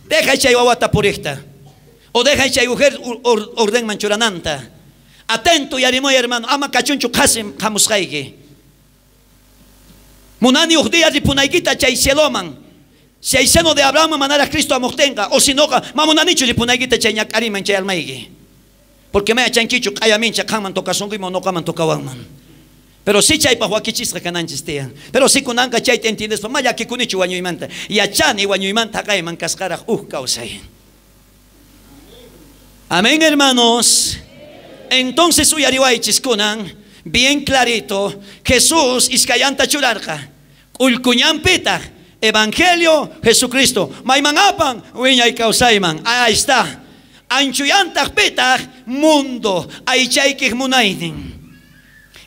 Deja chay wawata puriqta. O deja chay mujer ordenman churananta. Atento yarimuy hermano, ama kachunchu qhasi hamusqayki. Munani uj día ripunaykita chay cieloman. Si hay seno de Abraham manara Cristo amuqtinqa, o si noqa mamunanichu ripunaykita chay ñak'ariman chay almayki. Porque maya chankichu q'ayamincha qanman tokasunkiman noqaman tokawanman. Pero si chaypaq wakichisqa kananchis tiyan. Pero si kunanqa chayta entiendespa ma llakikunichu wañuymanta. Yachani wañuymanta haqayman kasqaraq uj kawsay. Amén, hermanos. Entonces uyariwaychis kunan bien clarito, Jesús iskayanta churarqa. K'ullkuñanpitaq Evangelio Jesucristo. Mayman apan wiñay kawsayman. Ahí está. Anchuyantaq pitaq mundo aychaykiq munaynin.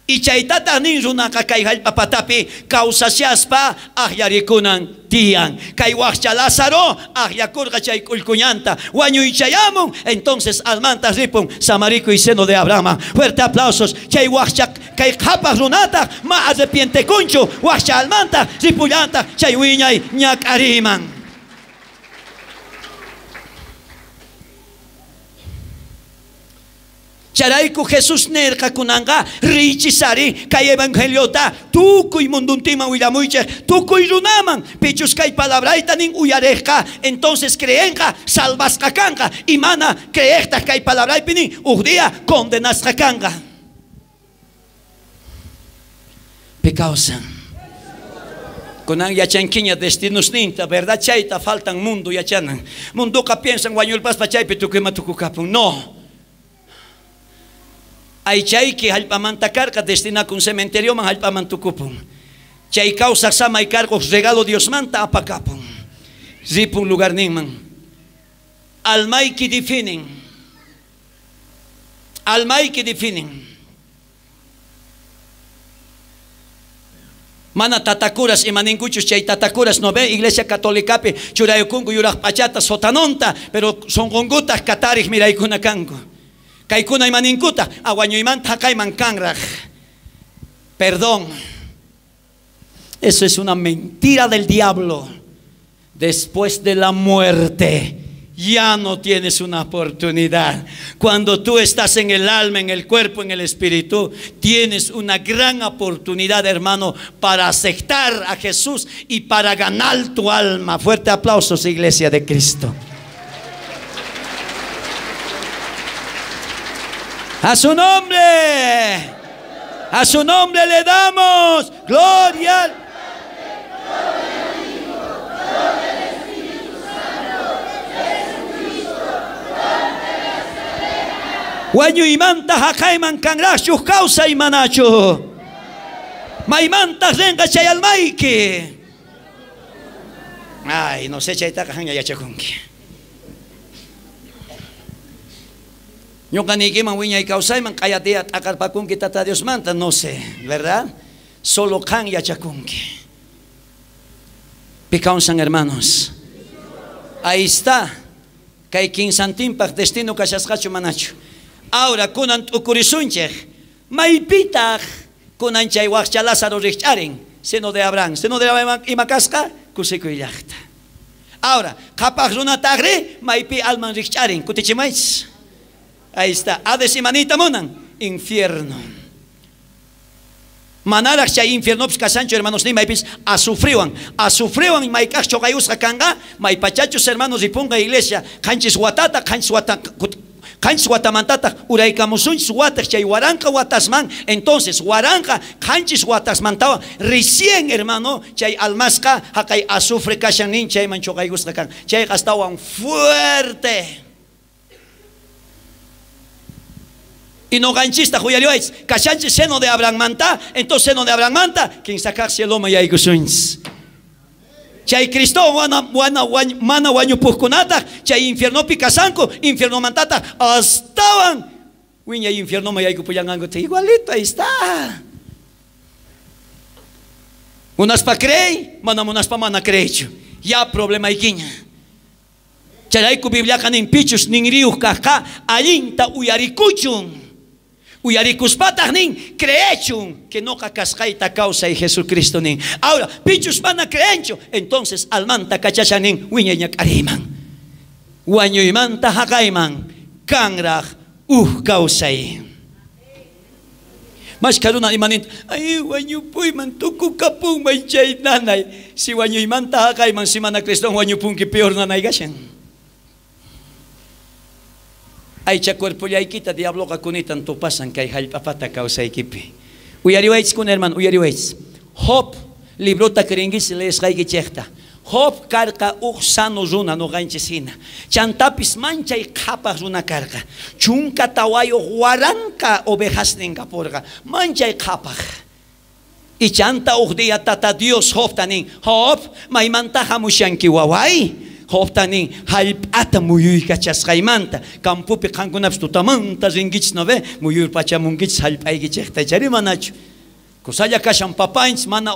Y chaytataq nin runaqa kay jallp'a patapi kawsashaspa aqllarikunan tiyan. Kay waqcha Lázaro aqllakurqa chay k'ullkuñanta wañuychayamun, entonces almanta ripun samarikuy seno de Abraham. Fuerte aplausos. Chay waqcha kay qhapaq runataq ma arrepientekunchu waqcha almanta ripullantaq chay wiñay ñak'ariman. Charayku Jesús nerqa kunanqa richisari kay evangeliota tukuy munduntiman willamuychej tukuy runaman pichus kay palabrayta nin uyarejqa entonces creenqa salvasqa kanqa y mana creejtaj kay palabraypi nin uj día condenasqa kanqa. Pekawsan. Kunan yachankiña destinosninta, verdad chayta faltan mundo yachanan. Munduqa piensan wañurpaspa chaypi tukuy ima tukukapun. No. Aychayki jallp'amanta karqa destinakun cementerioman jallp'aman tukupun. Chay kawsaq samay karqoj regalo Diosmanta apakapun. Ripun lugarninman. Almayki definen. Almayki definen. Mana tatakuras imaninkuchus chay tatakuras no ve iglesia católicapi churayukunku yuraq p'achata sotanonta, pero sonqonkutaq katariq miraykuna kanku. Kaykuna imaninkuta awañuymanta haqayman kanraq. Perdón. Eso es una mentira del diablo. Después de la muerte ya no tienes una oportunidad. Cuando tú estás en el alma, en el cuerpo, en el espíritu, tienes una gran oportunidad, hermano, para aceptar a Jesús y para ganar tu alma. Fuerte aplausos, Iglesia de Cristo. A su nombre le damos gloria. Wañuymanta haqayman kanraqchu kawsay manachu. Maymanta rinqa chay almayki. Ay, no sé chaytaqa qanña yachakunki. Ñuqa niykiman wiñay kawsayman q'ayatiya t'aqarpakunki Tata Diosmanta, no sé, ¿verdad? Solo qan yachakunki. Picausan hermanos. Ahí está. Kay kinsantinpaj destino kashasqachu manachu. Ahora kunan t'ukurisunchej. Maypitaj kunan chay wajcha Lázaro rijch'arin. Seno de Abraham. Seno de Abraham ima kasqa kusikuy llaqta. Ahora, qhapaj runatajri maypi alman rijch'arin. Kutichimaychis. Ahí está. Hades imanita munan. Infierno. Manaraj chay infiernopis kashanchu hermanos ni maypis azufriwan. Azufriwan mayk'aj choqayusqa kanqa maypachachus hermanos ripunqa iglesia qanchis watata qanchis wata qanchis watamantataq uraykamusunchis wataq chay waranqa watasman. Entonces waranqa qanchis watasmantawan recién hermano chay almasqa haqay azufre kashan nin chayman choqaykusqa kan. Chayqa astawan fuerte. Y noqanchista uyariwaychis kashanchis seno de Abraham manta, entonces seno de Abraham manta kinsakaq cieloman yaykusunchis. Chay Cristo mana wañupujkunataq chay infiernopi kasanku infiernomantataq astawan wiñay infiernoman yaykupullanqanku. Igualito ahí está. Munaspa creey, mana munaspa mana creeychu. Ya problema ikiña. Chayrayku Bibliaqa nin pichus ninriyuq kajqa allinta uyarikuchun. Uyarikuspataq nin creechun que noqa kasqayta kawsay Jesucristo nin. Ahora pichus mana creenchu, entonces almanta kachashan nin wiñay ñak'ariyman. Wañuymanta haqayman kanraj uj kawsay. Mashkha runa imaninta ay wañupuyman tukukapunman chay nanay. Si wañuymanta haqayman si mana Cristo wañupunki peor nanay kashan. Aycha cuerpollaykita diabloqa kunitan tupasan kay hallp'apata kawsaykipi. Uyariwaychis kuna hermano, uyariwaychis. Job librota kirinkichis leesqaykichejta. Job karqa uj sano runa noqanchis hina. Chantapis manchay qhapaq runa karqa. 14 waranqa ovejasnin kapurqa. Manchay qhapaq. Y chanta uj día tata Dios Jobta nin, Job, maymanta hamushanki waway. Jobta nin, hallp'ata muyuykachasqaymanta. Campopi qankunapis tutamanta rinkichis no ve, muyurpachamunkichis hallp'aykichejta chari manachu. Kusalla kashan papanchis mana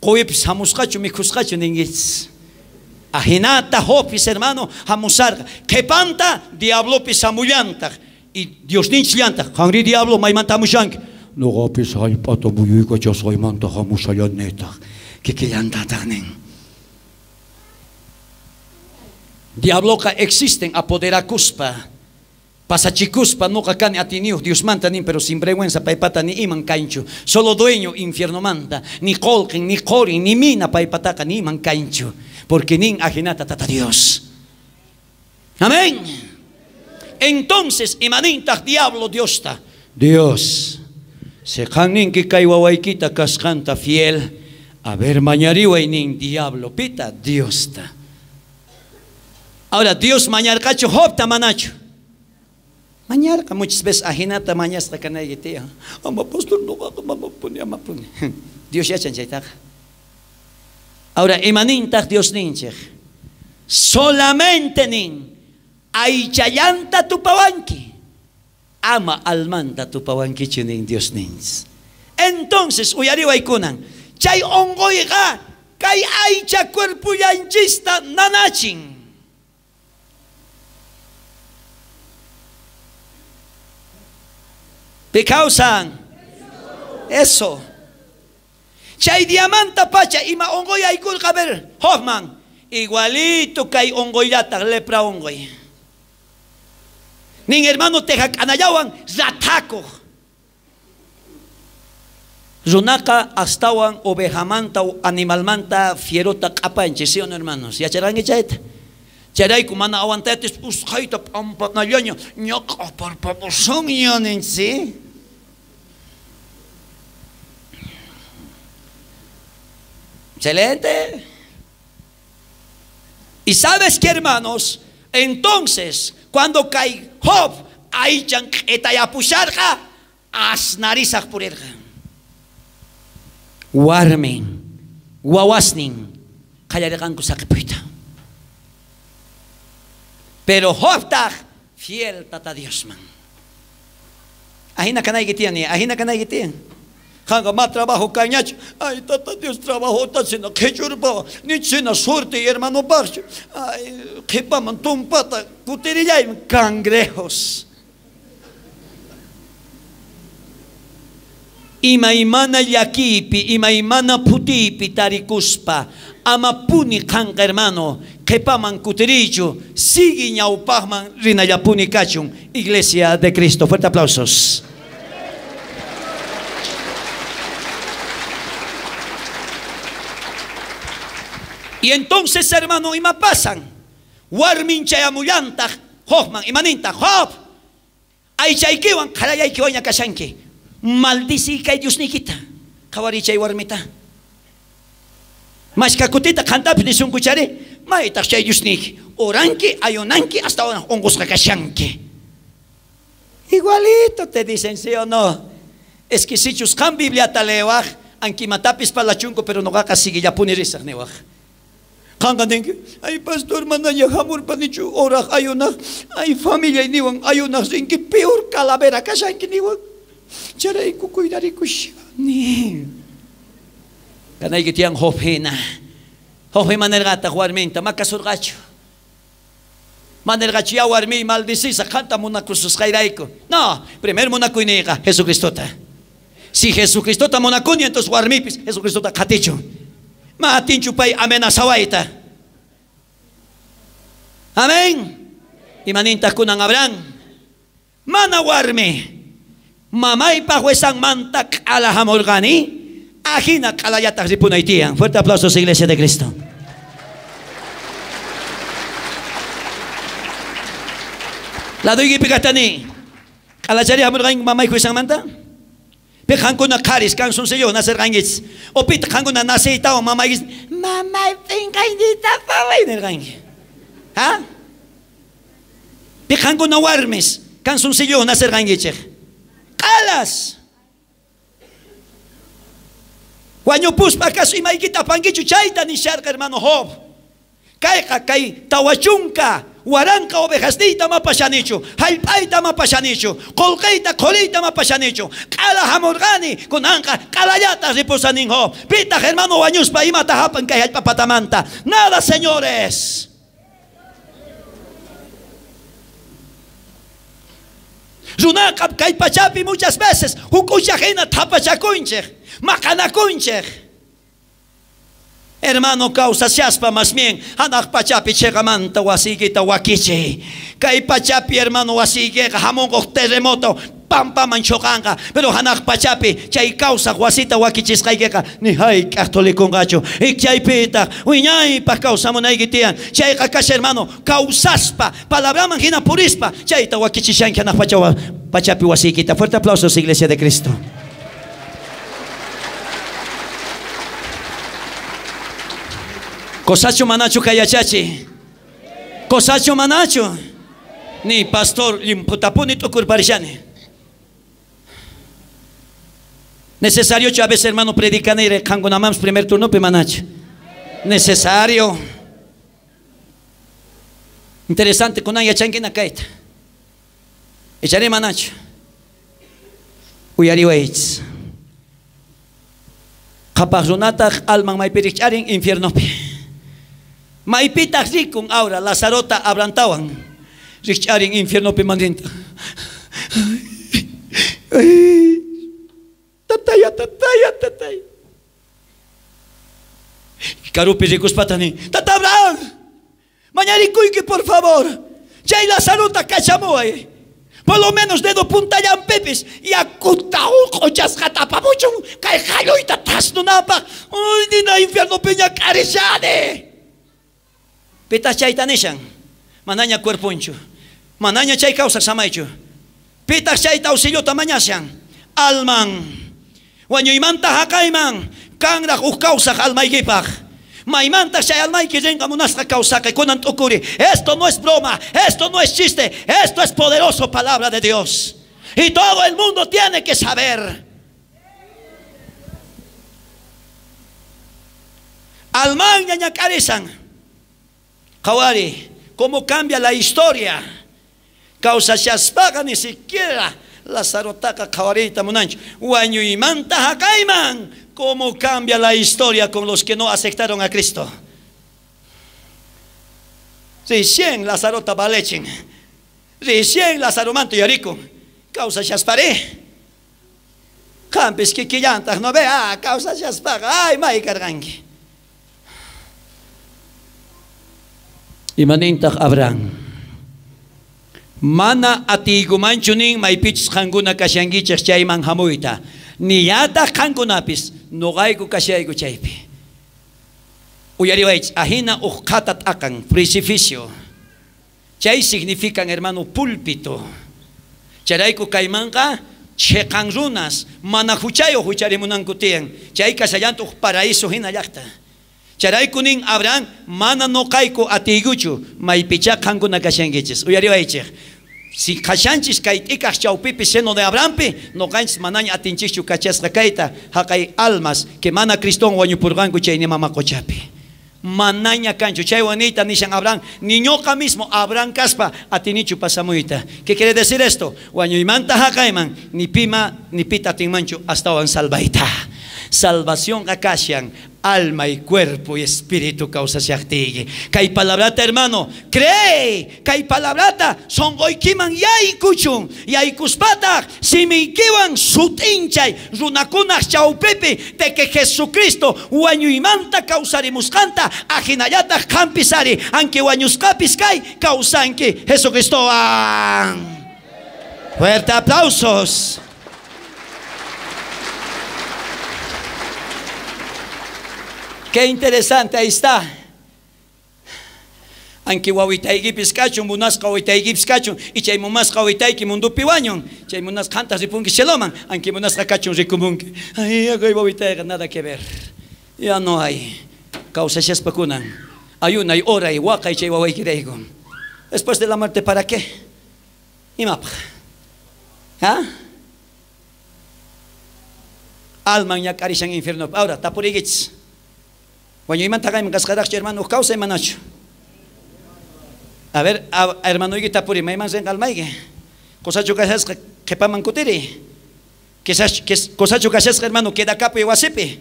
qoypis hamusqachu mikhusqachu ninkichis. Ajinata Jobpis hermano hamusarqa. Qhipanta diablopis hamullantaq. Y Dios ninchillantaq, qanri diablo maymanta hamushanki. Noqapis hallp'ata muyuykachasqaymanta hamushallanitaq. Kikillantataq nin. Diabloqa existen apoderakuspa, pasachikuspa, noqa kani atiniyuq Diosmanta nin, pero sin vergüenza paypata ni iman kanchu. Solo dueño infiernomanta, ni qolqin, ni qorin, ni mina paypataqa ni iman kanchu. Porque nin ajinata tata Dios. Amén. Entonces, imanintaq diablo Diosta. Dios, seqan ninki kay wawaykita kasqanta fiel. A ver, mañariway nin diablo pita Diosta. Ahora, Dios mañarqachu Jobta manachu. Mañarqa muchas veces ajinata mañasqa kanayki tiyan. Ama pastor noqaqa mamapuni amapuni. Dios yachan chaytaqa. Ahora, imanintaq Dios ninchej. Solamente nin aychallanta tupawanki. Ama almanta tupawankichu nin Dios ninchis. Entonces, uyariwaykunan. Chay onqoyqa kay aycha cuerpullanchista nanachin. Picausan. Eso. Chay diamanta pacha ima ongoy aykulqa ver Hoffman. Igualito kay ongoylataq lepra ongoy. Nin hermano tejak'anallawan ratakuq. Runaqa astawan ovejamanta animalmanta fierota q'apanchis, ¿sí o no, hermanos? Yacharqanki chayta. Chayrayku mana aguantatis usqhayta p'ampanallaña ñaq'aparpamusunña ninchis, ¿sí? Excelente. Y sabes que, hermanos, entonces cuando cae Job, aychan q'itayapusharqa asnarisaq purirqa. Warmin, wawasnin qallarqanku saqipuyta. Pero Jobtaq fiel tata Diosman. Ajina kanayki tiyan, ajina kanayki tiyan. Qanqa ma trabajo kanñachu. Ay, Tata Dios trabajota sina qhichurpawan, nichina suerte hermanopaqchu. Ay, qhipaman tumpata kutirillayman cangrejos. Imaymana llakipi, imaymana phutipi tarikuspa, amapuni qanqa hermano, qhipaman kutirichu, sigue ñawpaqman rinallapuni kachun. Iglesia de Cristo, fuerte aplausos. Y entonces, hermano, ima pasan? Warmin chayamullantaq Jobman, imaninta, Job, aychaykiwan qharayaykiwan ñakashanki. Maldici kay Diosniykita. Qhawariy chay warmita. Mashka kutita qantapis nisunkuchari, maytaq chay Diosniyki. Oranki, ayunanki, hasta ahora unqusqa kashanki. Igualito te dicen, sí o no. Es que sichus qan Bibliata leewaj, ankimatapis parlachunku, pero noqaqa siguillapuni risaq niwaj. Qanqa ninki, ay pastor, manaña hamurpanichu oraj ayunaj, ay familia niwan ayunaj rinki, peor calavera kashanki niwan. Charayku cuidarikushani. Kanayki tiyan Job hina. Job imanerqataq warminta, makasurqachu. Manerqachu ya warmi maldicisa, qanta munakususqayrayku. No, primer munakuyniyqa Jesucristota. Si Jesucristota munakuni, entonces warmipis Jesucristota qhatichu. Ma atinchu pay amenazawayta. Amén. Imanintaq kunan Abraham. Mana warmi. Mamaypaq wesanmanta q'ala hamurqani, ajina q'alallataq ripunay tiyan. Fuerte aplausos, Iglesia de Cristo. Laduykipi kaqtani, q'alachari hamurqanki mamayq wesanmanta? Pi qankuna qharis canzoncillo nacerqankichis. O pitaq qankuna naceytawan mamaykis, mamay p'inqayniyta paway nirqanki. Ha? Pi qankuna warmis canzoncillo nacerqankichej. Q'alas. Wañupuspa acaso imaykita apankichu chayta nisharqa hermano Job. Kayqa kay tawachunka waranqa ovejasniyta mapashanichu, hallp'ayta mapashanichu, qullqiyta qhuriyta mapashanichu. Q'ala hamurqani, kunanqa q'alallata ripusanin Job. Pitaq hermano wañuspa imata hapan kay hallp'a patamanta. Nada, señores. Runaqa kay pachapi muchas veces huk'ucha hina thapachakunchej, maqanakunchej. Hermano, kawsashaspa más bien hanaq pachapi cheqamanta wasiykita wakichiy. Kay pachapi hermano wasiykiqa hamunquq terremoto pampaman choqanqa, pero hanaq pachapi chay kawsaq wasita wakichisqaykiqa ni hayk'aq thulikunqachu. Chaypitaq wiñaypaq kawsamunayki tiyan. Chayqa kasha hermano kawsaspa palabraman hina purispa chayta wakichishanki hanaq pachapi wasiykita. Fuerte aplausos, Iglesia de Cristo. Kosachu manachu kayachachi. Kosachu manachu. Ni pastor limputapuni tukurparishani. Necesario a veces hermano predicanire kangunamams primer turno pe manachu. Necesario. Interesante kunan yachanki kaita. Echare manachu. Uyariwaych. Qhapaq runataq alman maypi rikch'arin infiernopi. Maypitaq rikun ahora Lazarota Abrahamtawan rikch'arin infiernopi mandinta. Tataya, tataya, tataya. Karupi rikuspatani, Tata Abraham, mañarikuyki por favor. Chay Lazarota kachamuway. Por lo menos dedo puntallampipis yakuta uq'uchasqata apamuchun kay qalluyta thasnunapaq. Uy, nina infiernopi ñak'arishani. Pitaq chayta nishan, manaña cuerponchu, manaña chay kawsaq samaychu. Pitaq chayta auxiliota mañashan, alman, wañuymanta haqayman, kanraq uj kawsaq almaykipaq. Maymantaq chay almayki rinqa munasqa kawsaqi kunan t'ukuri. Esto no es broma, esto no es chiste, esto es poderoso palabra de Dios. Y todo el mundo tiene que saber. Alman ñañak'arisan. Qhawari, cómo cambia la historia. Kawsashaspaqa ni siquiera Lazarotaqa qhawariyta munanchu. Wañuymanta haqayman. ¿Cómo cambia la historia con los que no aceptaron a Cristo? Recién Lazarota balechin. Recién Lazaromanta yuyarikun. Kawsashasparé. Qampis kikillantaq no ve, kawsashaspaqa, ay may karqanki. Imanintaq Abraham? Mana atiykumanchu nin maypichus qankuna kashankichej chayman hamuyta. Nillataq qankunapis noqayku kashayku chaypi. Uyariwaychis, ajina uj qhata t'aqan, precipicio. Chay significan, hermano, púlpito. Chayrayku kaymanqa cheqan runas, mana huchayuq hucharimunanku tiyan. Chay kashallanta uj paraíso hina llaqta. Chayrayku nin Abraham, mana noqayku atiykuchu maypichá qankuna kashankichis. Uyariwaychej. Si kashanchis kay t'ikaj chawpipi seno de Abrahampi, noqanchis manaña atinchikchu kachasqa kayta haqay almas que mana Criston wañupurqanku chay mama qochapi. Manaña kanchu chaywan niyta nishan Abraham, ni ñoqa mismo Abraham kaspa atinichu pasamuyta. ¿Qué quiere decir esto? Wañuymanta haqayman ni pima ni pita atinmanchu astawan salvayta. Salvación kashan alma y cuerpo y espíritu kawsashaqtiyki. Kay palabrata, hermano, cree. Kay palabrata sonqoykiman yaykuchun. Yaykuspataq simiykiwan sut'inchay runakunaq chawpipi de que Jesucristo wañuymanta kawsarimusqanta ajinallataq qampis ari anki wañusqapis kay kawsanki Jesucristowan. Fuerte aplausos. Qué interesante, ahí está. Anki wawitaykipis kachun, munasqa wawitaykipis kachun, y chay munasqa wawitayki mundupi wañun, chay munasqa qantas ripunki cieloman, anki munasqa kachun rikumunki. Ay, kay wawitayqa nada que ver. Ya no hay. Kawsashaspa kunan. Ayunay, oray, waqay chay wawaykirayku. Después de la muerte, ¿para qué? Imapaq. ¿Ah? Alman ñak'arishan infierno. Ahora, tapuriykichis. Wañuymanta haqayman kasqaraqchu, hermano, kawsay manachu. A ver, hermanoyki tapuri, mayman rinqa almayki. Qosachu kashasqa qhipaman kutiri. Qosachu kashasqa, hermano, quedakapuy wasipi.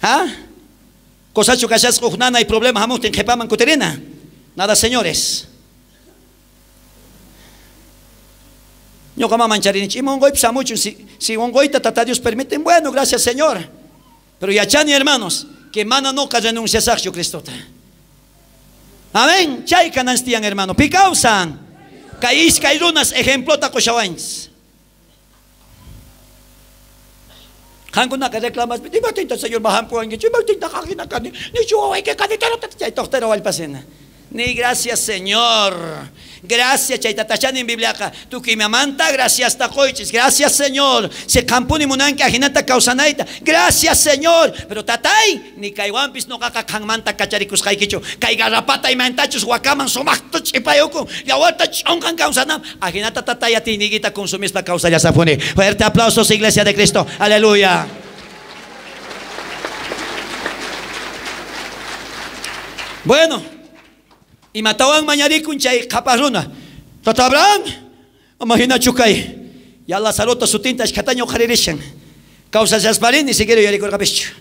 ¿Ah? Qosachu kashasqa uj nanay problema hamuqtin qhipaman kutirina. Nada, señores. Ñuqa mamancharinich, ima unquypis hamuchun, si unquyta Tata Dios permiten, bueno, gracias, Señor. Pero yachani, hermanos, que mana noqa renunciasaqchu Cristota. Amén. Chay kananstiyan, hermano. Pikawsan. Kay iskay runas ejemplota qushawanchis. Qankunaqa reclamas, imatinta Señor mahampuwankichu, imatinta qaqina kani, nichu wawayki kanitero chay toqtero wallpasina. Ni gracias, Señor. Gracias, chay tatachani en Bibliaqa. Tukuy imamanta gracias taqoychis. Gracias, Señor. Se qampuni munanki ajinata kawsanayta. Gracias, Señor. Pero tatay, ni kaywanpis noqaqa qanmanta kacharikusqaykichu. Kay garrapata imantachus wakaman sumaqta ch'ipayukun. Yawarta ch'unqan kawsanam. Ajinata tatay atiyniykita consumispa kawsallasapuni. Fuerte aplausos, Iglesia de Cristo. Aleluya. Bueno. Imatawan mañarikun chay qhapaq runa. Tata Abraham, imaginachu kay. Ya Lazarota sutinta ashkhataña uqharirishan. Kawsashasparí ni siquiera yuyarikurqapischu.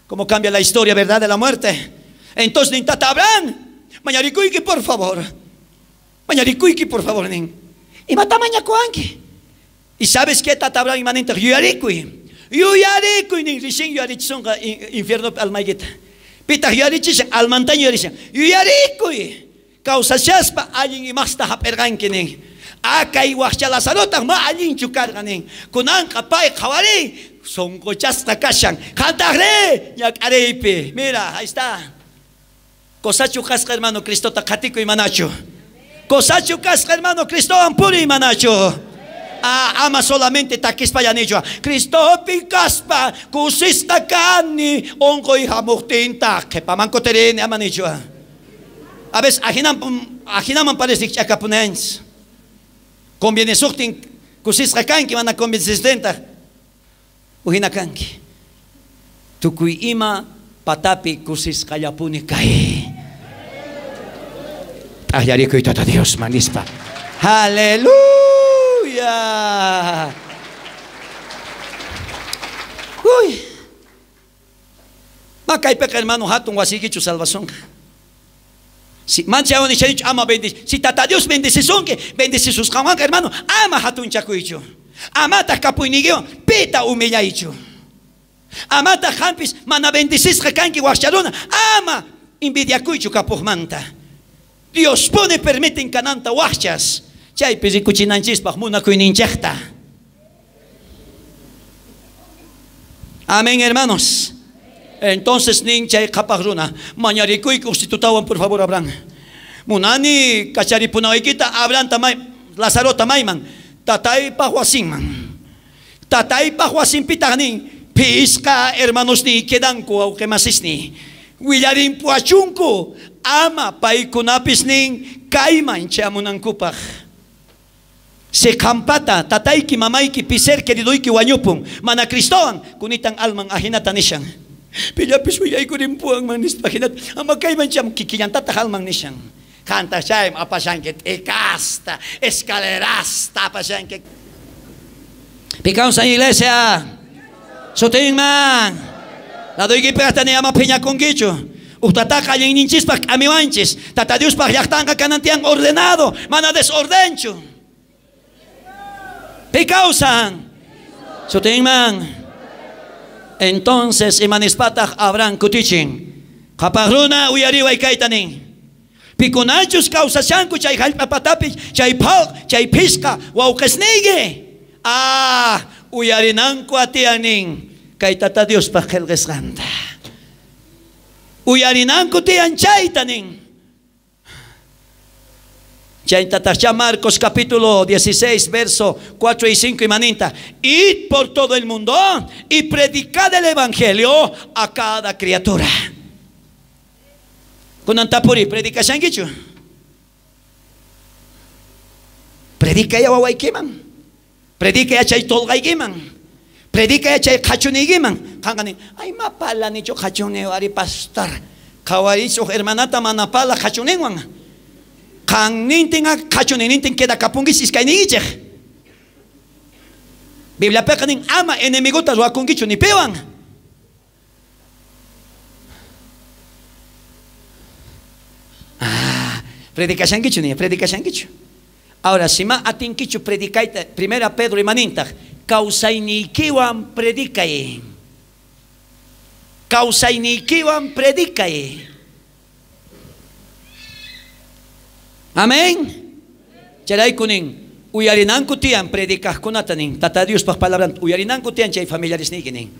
Cómo cambia la historia, ¿verdad?, de la muerte. Entonces nin Tata Abraham, mañarikuyki por favor. Mañarikuyki por favor nin. Imata mañakuanki. Y sabes qué, Tata Abraham imanintaq yuyarikuy. Yuyarikuy nin rixin yuyarichisonqa infierno almaykita. Pitaq yuyarichishan almantaña yuyarishan. Yuyarikuy. Kawsashaspa allin imasta hap'irqanki nin. Akay waqcha Lazarotaq ma allinchu karqa nin. Kunanqa pay qhawariy sonqochasqa kashan. Qantaqri ñak'ariypi. Mira, ahí está. Qosachu kasqa, hermano, Cristota qhatikuy manachu. Qosachu kasqa, hermano, Cristowan puriy manachu. Ama solamente takispa yanichua. Cristopi kaspa kusisqa kani unquy hamuqtintaq qhipaman kutirini ama nichua. A veces ajinaman parece ch'akapunanchis. Conviene suqtin kusisqa kanki mana convencistentaq ujina kanki. Tukuy ima patapi kusisqallapuni kay. T'aqllarikuy Tata Dios manispa. Aleluya. Aleluya. Uy. Makaypeqa hermano hatun wasiykichu salvacionqa. Si mancha ama bendice. Si tata Dios bendecisunki, bendecisusqanwanqa hermano, ama hatunchakuychu. Amataq kapuyniykiwan pita humillaychu. Amataq qampis mana bendecisqa kanki waqcharuna, ama envidiakuychu kapuqmanta. Dios pone permiten kananta waqchas. Chaypi rikuchinanchispaq munakuyninchikta. Amén, hermanos. Entonces nin chay qhapaq runa, mañarikuyku ustitutawan por favor Abraham. Munani kacharipunawaykita Abraham tamay Lazarota mayman, tataypaq wasinman. Tataypaq wasinpitaq nin pisqa hermanosniy quedanku wawqimasisniy. Willarinpuachunku ama paykunapis nin kayman chamunankupaq. Se kampata tatayki mamayki piser queridoyki wañupun mana Cristowan kunitan alman ajinata nishan. Pillapis willaykurinpuanman nispa jinata ama kayman cham kikillantataq alman nishan. Kanta chay apashanki t'ikasta escalerasta apashanki. Pikawsan iglesia. Sutinman. Ladoykipi hasta ni ama phiñakunkichu. Uqtataqa allinninchispaq k'amiwanchis. Tata Diospaq llaqtanqa kanantian ordenado, mana desordenchu. Pikawsan. Sutinman. Entonces imanispataq Abraham kutichin. Qhapaq runa uyariway kayta nin. Pikunachus kawsashanku chay hallp'apatapi chay phaq chay phisqa wawqisniyki. Ah, uyarinanku atiyan nin kay tata Diospaq qillqasqanta. Uyarinanku tiyan chayta nin. Chaytataqcha Marcos capítulo 16, verso 4 y 5 y maninta. Id por todo el mundo y predicad el evangelio a cada criatura. Kunantapuri, predicashankichu. Predica ya wawaykiman. Predica ya chay tolqaykiman. Predica ya chay qhachuniykiman. Qanqa ay mapala nichu qhachuni ari pastor. Qhawarichuq hermanata manapala qhachuninwan. Qannintin qhachuninintin queda kapunkis iskayniykichik. Bibliapiqa nin ama enemigota ruwakunkichu ni piwan. Ah, predicashankichu ni predicashankichu. Ahora si ma atinkichu predicayta primera Pedro imanintaq kawsayniykiwan predicay. Kawsayniykiwan predicay. Amén. Chayrayku nin uyarinanku tiyan predicajkunata nin tata Diospaq palabranta uyarinanku tiyan chay familiaresniyki nin.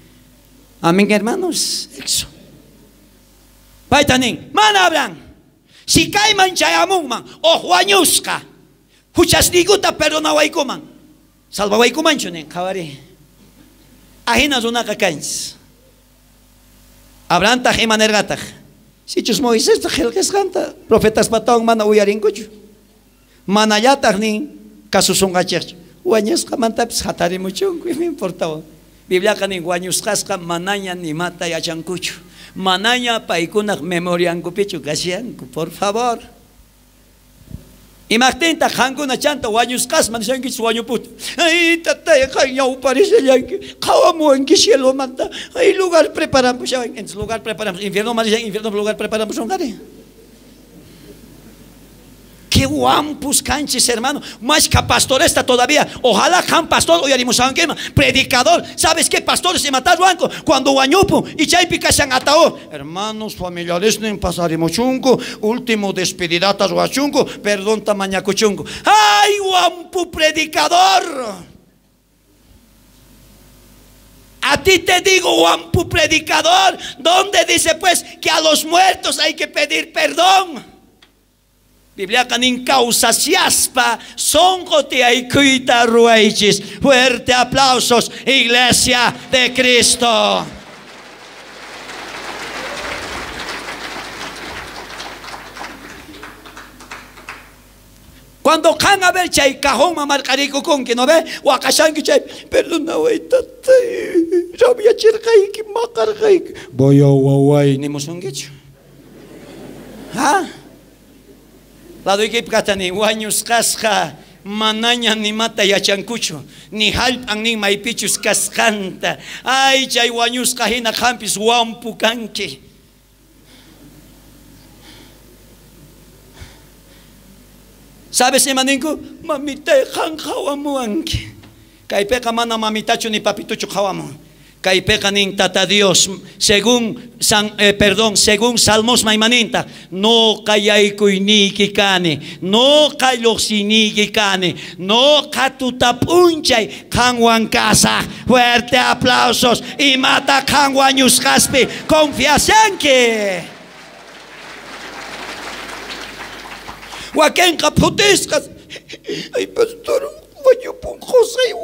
Amén, hermanos. Exo. Payta nin mana Abraham. Si kayman chayamunman uj wañusqa huchasniykuta perdonawaykuman salvawaykumanchu nin qhawari. Ajina runaqa kanchis. Abrahamtaq imanerqataq sichus Moisesta qillqasqanta profetaspatawan mana uyarinkuchu. Manallataq nin kasusunqachikchu. Wañusqamantapis hatarimuchunku ima importawan. Bibliaqa nin wañusqasqa manaña nimata yachankuchu. Manaña paykunaq memoriankupichu kashanku, por favor. Imaqtintaq qankuna chanta wañusqasman nishankichis wañuputa. Ay tatay qan ñawparishallanki qhawamuwanki cielomanta. Ay lugar preparamushawan. Entonces lugar preparamos infierno marishan infierno lugar preparamushunqari. Qué guampus canchis, hermano. Más que pastor esta todavía. Ojalá han pastor uyarimusanquema. Predicador. ¿Sabes qué? Pastores se mataron banco cuando guañupu y chaypi kashan ataó. Hermanos familiares nin pasarimuchunco. Último despedidatas guachunco. Perdón tamañacuchunco. ¡Ay, guampu predicador! A ti te digo, guampu predicador. ¿Dónde dice pues que a los muertos hay que pedir perdón? Bibliaqa nin kawsashiaspa sonqo tiyaykuyta ruwaychis. Fuerte aplausos, Iglesia de Cristo. Cuando qan a ver chay cajón mamarqarikukunki, ¿no ve? Waqashanki chay, perdonaway tatay, rabyachirqayki, maqarqayki. Voy waway nimusunkichu. ¿Ah? Ladoykipqa tani wañusqasqa Manaña nimata yachankuchu, ni jallp'an nin maypichus kasqanta. Ay, chay wañusqa hina qampis wampu kanki. ¿Sabes ima ninku? Mamitay qan qhawamuwanki. Kaypiqa mana mamitachu ni papituchu qhawamun. Kaypiqa nin Tata Dios, según según Salmos maymaninta, noqa yaykuyniyki kani, noqa lluqsiniyki kani, noqa tuta p'unchay qanwan kasaj. Fuerte aplausos, imata qan wañusqaspi confiashanki. Wakenqa phutisqas. Ay, pastor, wañupun qusay.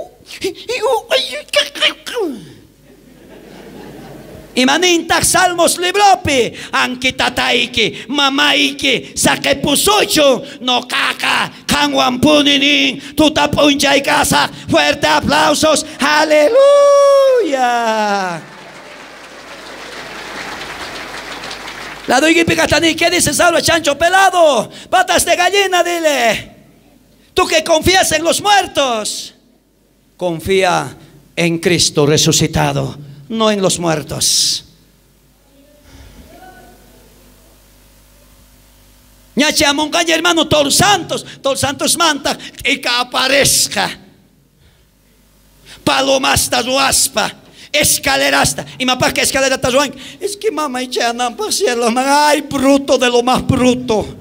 Imanintaq Salmos libropi, anki tatayki, mamayki, saqepusuchu, noqaqa, qanwan puni nin, tuta p'unchay kasaj. Fuerte aplausos, aleluya. La doy Catani, ¿qué dices ahora, chancho pelado? Patas de gallina, dile. Tú que confías en los muertos, confía en Cristo resucitado, no en los muertos. Ñache amoncaña, hermano, todos santos manta y que aparezca. Palomasta ruaspa, escalerasta. Y mapá que escalera tazuan. Es que mamá y chanampa cielo, ay, bruto de lo más bruto.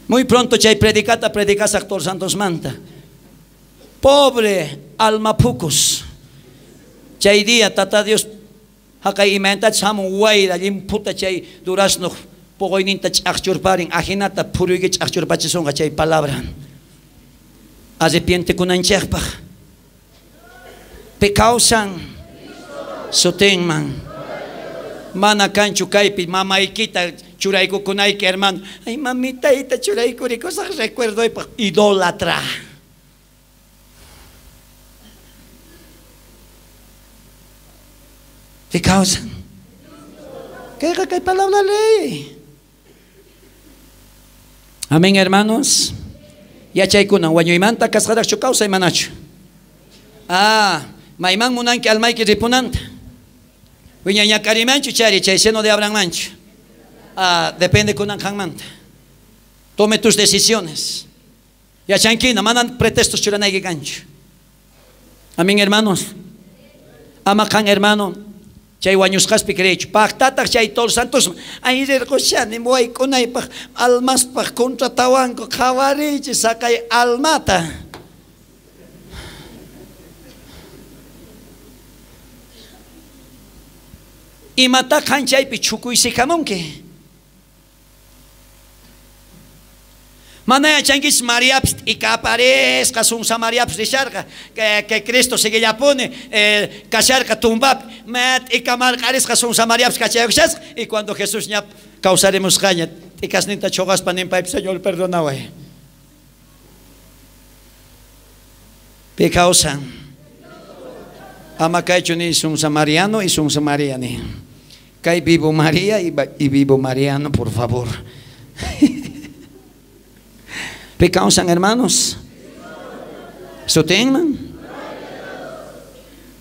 Muy pronto chay predicata predicas actor santos manta. Pobre alma pucus. Chay día tata Dios hakay imenta chamun wayra limputa chay durazno pogoyninta chaqchurparin ajinata puruyki chaqchurpachisonqa chay palabra. Arrepiente kunanchejpaj. Pecausan sutinman. Mana kanchu kaypi mamaykita churaykukunayki, hermano. Ay, mamitayta churaykurikosaj recuerdoypaj. Idólatra. ¿Qué causan? ¿Qué palabra ley? Amén, hermanos. Yachaykuna wañuymanta kasqaraqchu kawsay manachu. Ah, mayman munanki almayki ripunanta. Wiñañakarimanchu chari chay seno de Abrahammanchu. Ah, depende kunan qanmanta. Tome tus decisiones. Yachankina manan pretextos churanayki kanchu. Amén, hermanos. Ama qan, hermano. Chay wañusqaspi creechu. Paqtataq chay todos santos. Ay rirqushani waykunaypaq almaspaq contratawanku qhawarichi saqay almata. Imata qan chaypi chukuysikamunki. Mana yachankichis Mariapis t'ikaparisqa sunsa Mariapis risharqa que Cristo seguillapuni kasharqa tumbapi ma t'ikamarqarisqa sunsa Mariapis kachayushasqa y cuando Jesús ña kawsarimusqaña t'ikasninta chuqaspa nin paypi Señor perdonaway. Pi kawsan. Ama kaychu ni sunsa Mariano y sunsa María ni. Kay vivo María y vivo Mariano, por favor. ¿Qué causan, hermanos? ¿Sotenman?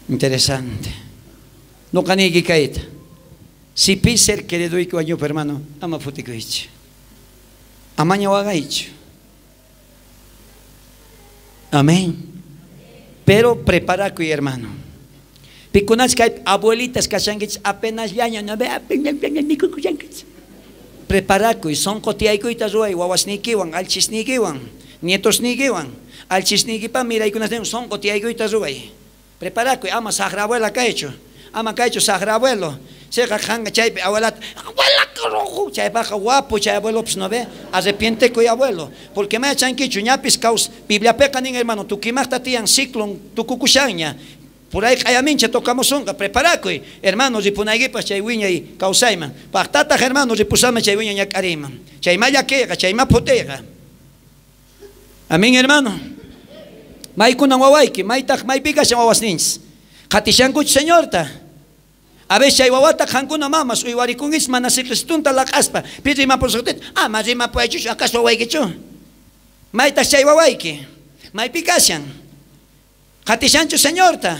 Interesante. No kaniki kaita. Si piser querido y año, hermano, ama futikuich. Amaña wagaich. Amén. Pero prepara cuy, hermano. Picunas que abuelitas kashanguich apenas yaña no ve apenas nikukuyanguich. Preparakuy, sonqo tiyaykuyta ruway, wawasniykiwan, alchisniykiwan, nietosniykiwan, alchisniykipa miraykunasnin sonqo tiyaykuyta ruway. Preparakuy, ama saqra abuela kaychu, ama kaychu saqra abuelo. Seqa qanqa chaypi abuelata, abuela rojo, chaypaqa guapo, chay abuelopis no ve, arrepientekuy abuelo. Porque maya chankichu, ñapis kaws, Bibliapeqa nin hermano, tukimaqta tiyan ciclon tukukushanña. Por ahí qayamincha tocamusonqa, preparakuy, hermanos, ripunaykipas chay wiñay kawsayman. Paqtataq, hermanos, ripusama chay wiñay ñak'ariman. Chayma llakiyqa, chayma phutiyqa. Amén, hermano. Maykunan wawayki, maytaq maypi kashan wawasninchis. Qatishankuchu Señorta. A veces chay wawata qankuna mamas uywarikunkichis mana siqistunta laq'aspa. Pi rimapusqtita, ama rimapuwaychuchu, acaso wawaykichu? Maytaq chay wawayki? Maypi kashan? Qatishanchu Señorta?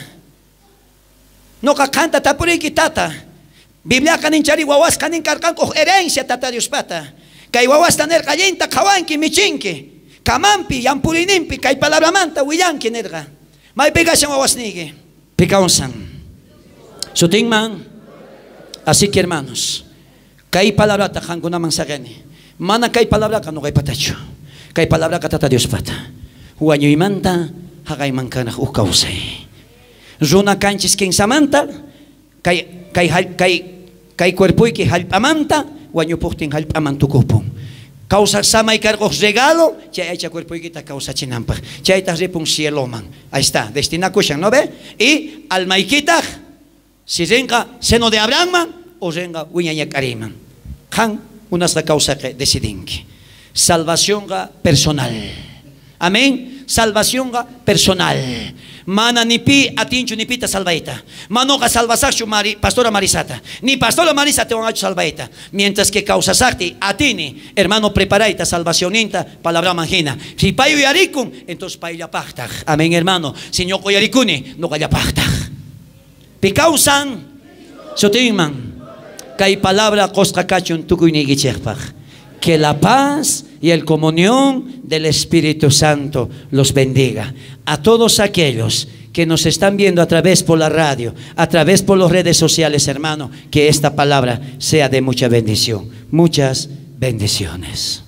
Noqa qanta tapuriyki tata. Bibliaqa nin chari wawasqa nin karqanku uj herencia tata Diospata. Kay wawasta nerqa allinta qhawanki michinki. Kamanpi, yampuriyninpi kay palabramanta willanki nerqa. Maypi kashan wawasniyki? Pi kawsan. Sutinman. Así que hermanos, kay palabrata qankunaman saqeni. Mana kay palabraqa noqaypatachu. Kay palabraqa tata Diospata. Wañuymanta haqayman kanaq uj kawsay. Runa kanchis kinsamanta kay cuerpoyki hallp'amanta wañupuqtin hallp'aman tukupun. Kawsaq samay karqoj regalo chay aycha cuerpoykita kawsachinanpaq. Chaytaq ripun cieloman. Ahí está, destinakushan, ¿no ve? Y almaykitaq si rinqa seno de Abrahamman o rinqa wiñañak'ariman. Qan unasqa kawsaqe decidinki. Salvacionqa personal. Amén. Salvacionqa personal. Mana ni pi atinchu ni pita salvaita. Manoqa salvasaqchu pastora Marisata. Ni pastora Marisa te van a salvaita. Mientras que causasaqti atini, hermano, preparaita salvacioninta, palabra mangina. Si pay uyarikun, entonces payllapaqtaq. Amén, hermano. Si ñuqa uyarikuni, ñuqallapaqtaq. Pi kawsan sutinman. Kay palabra qosqa kachun tukuyniykichikpaq. Que la paz y el comunión del Espíritu Santo los bendiga. A todos aquellos que nos están viendo a través por la radio, a través por las redes sociales, hermano, que esta palabra sea de mucha bendición. Muchas bendiciones.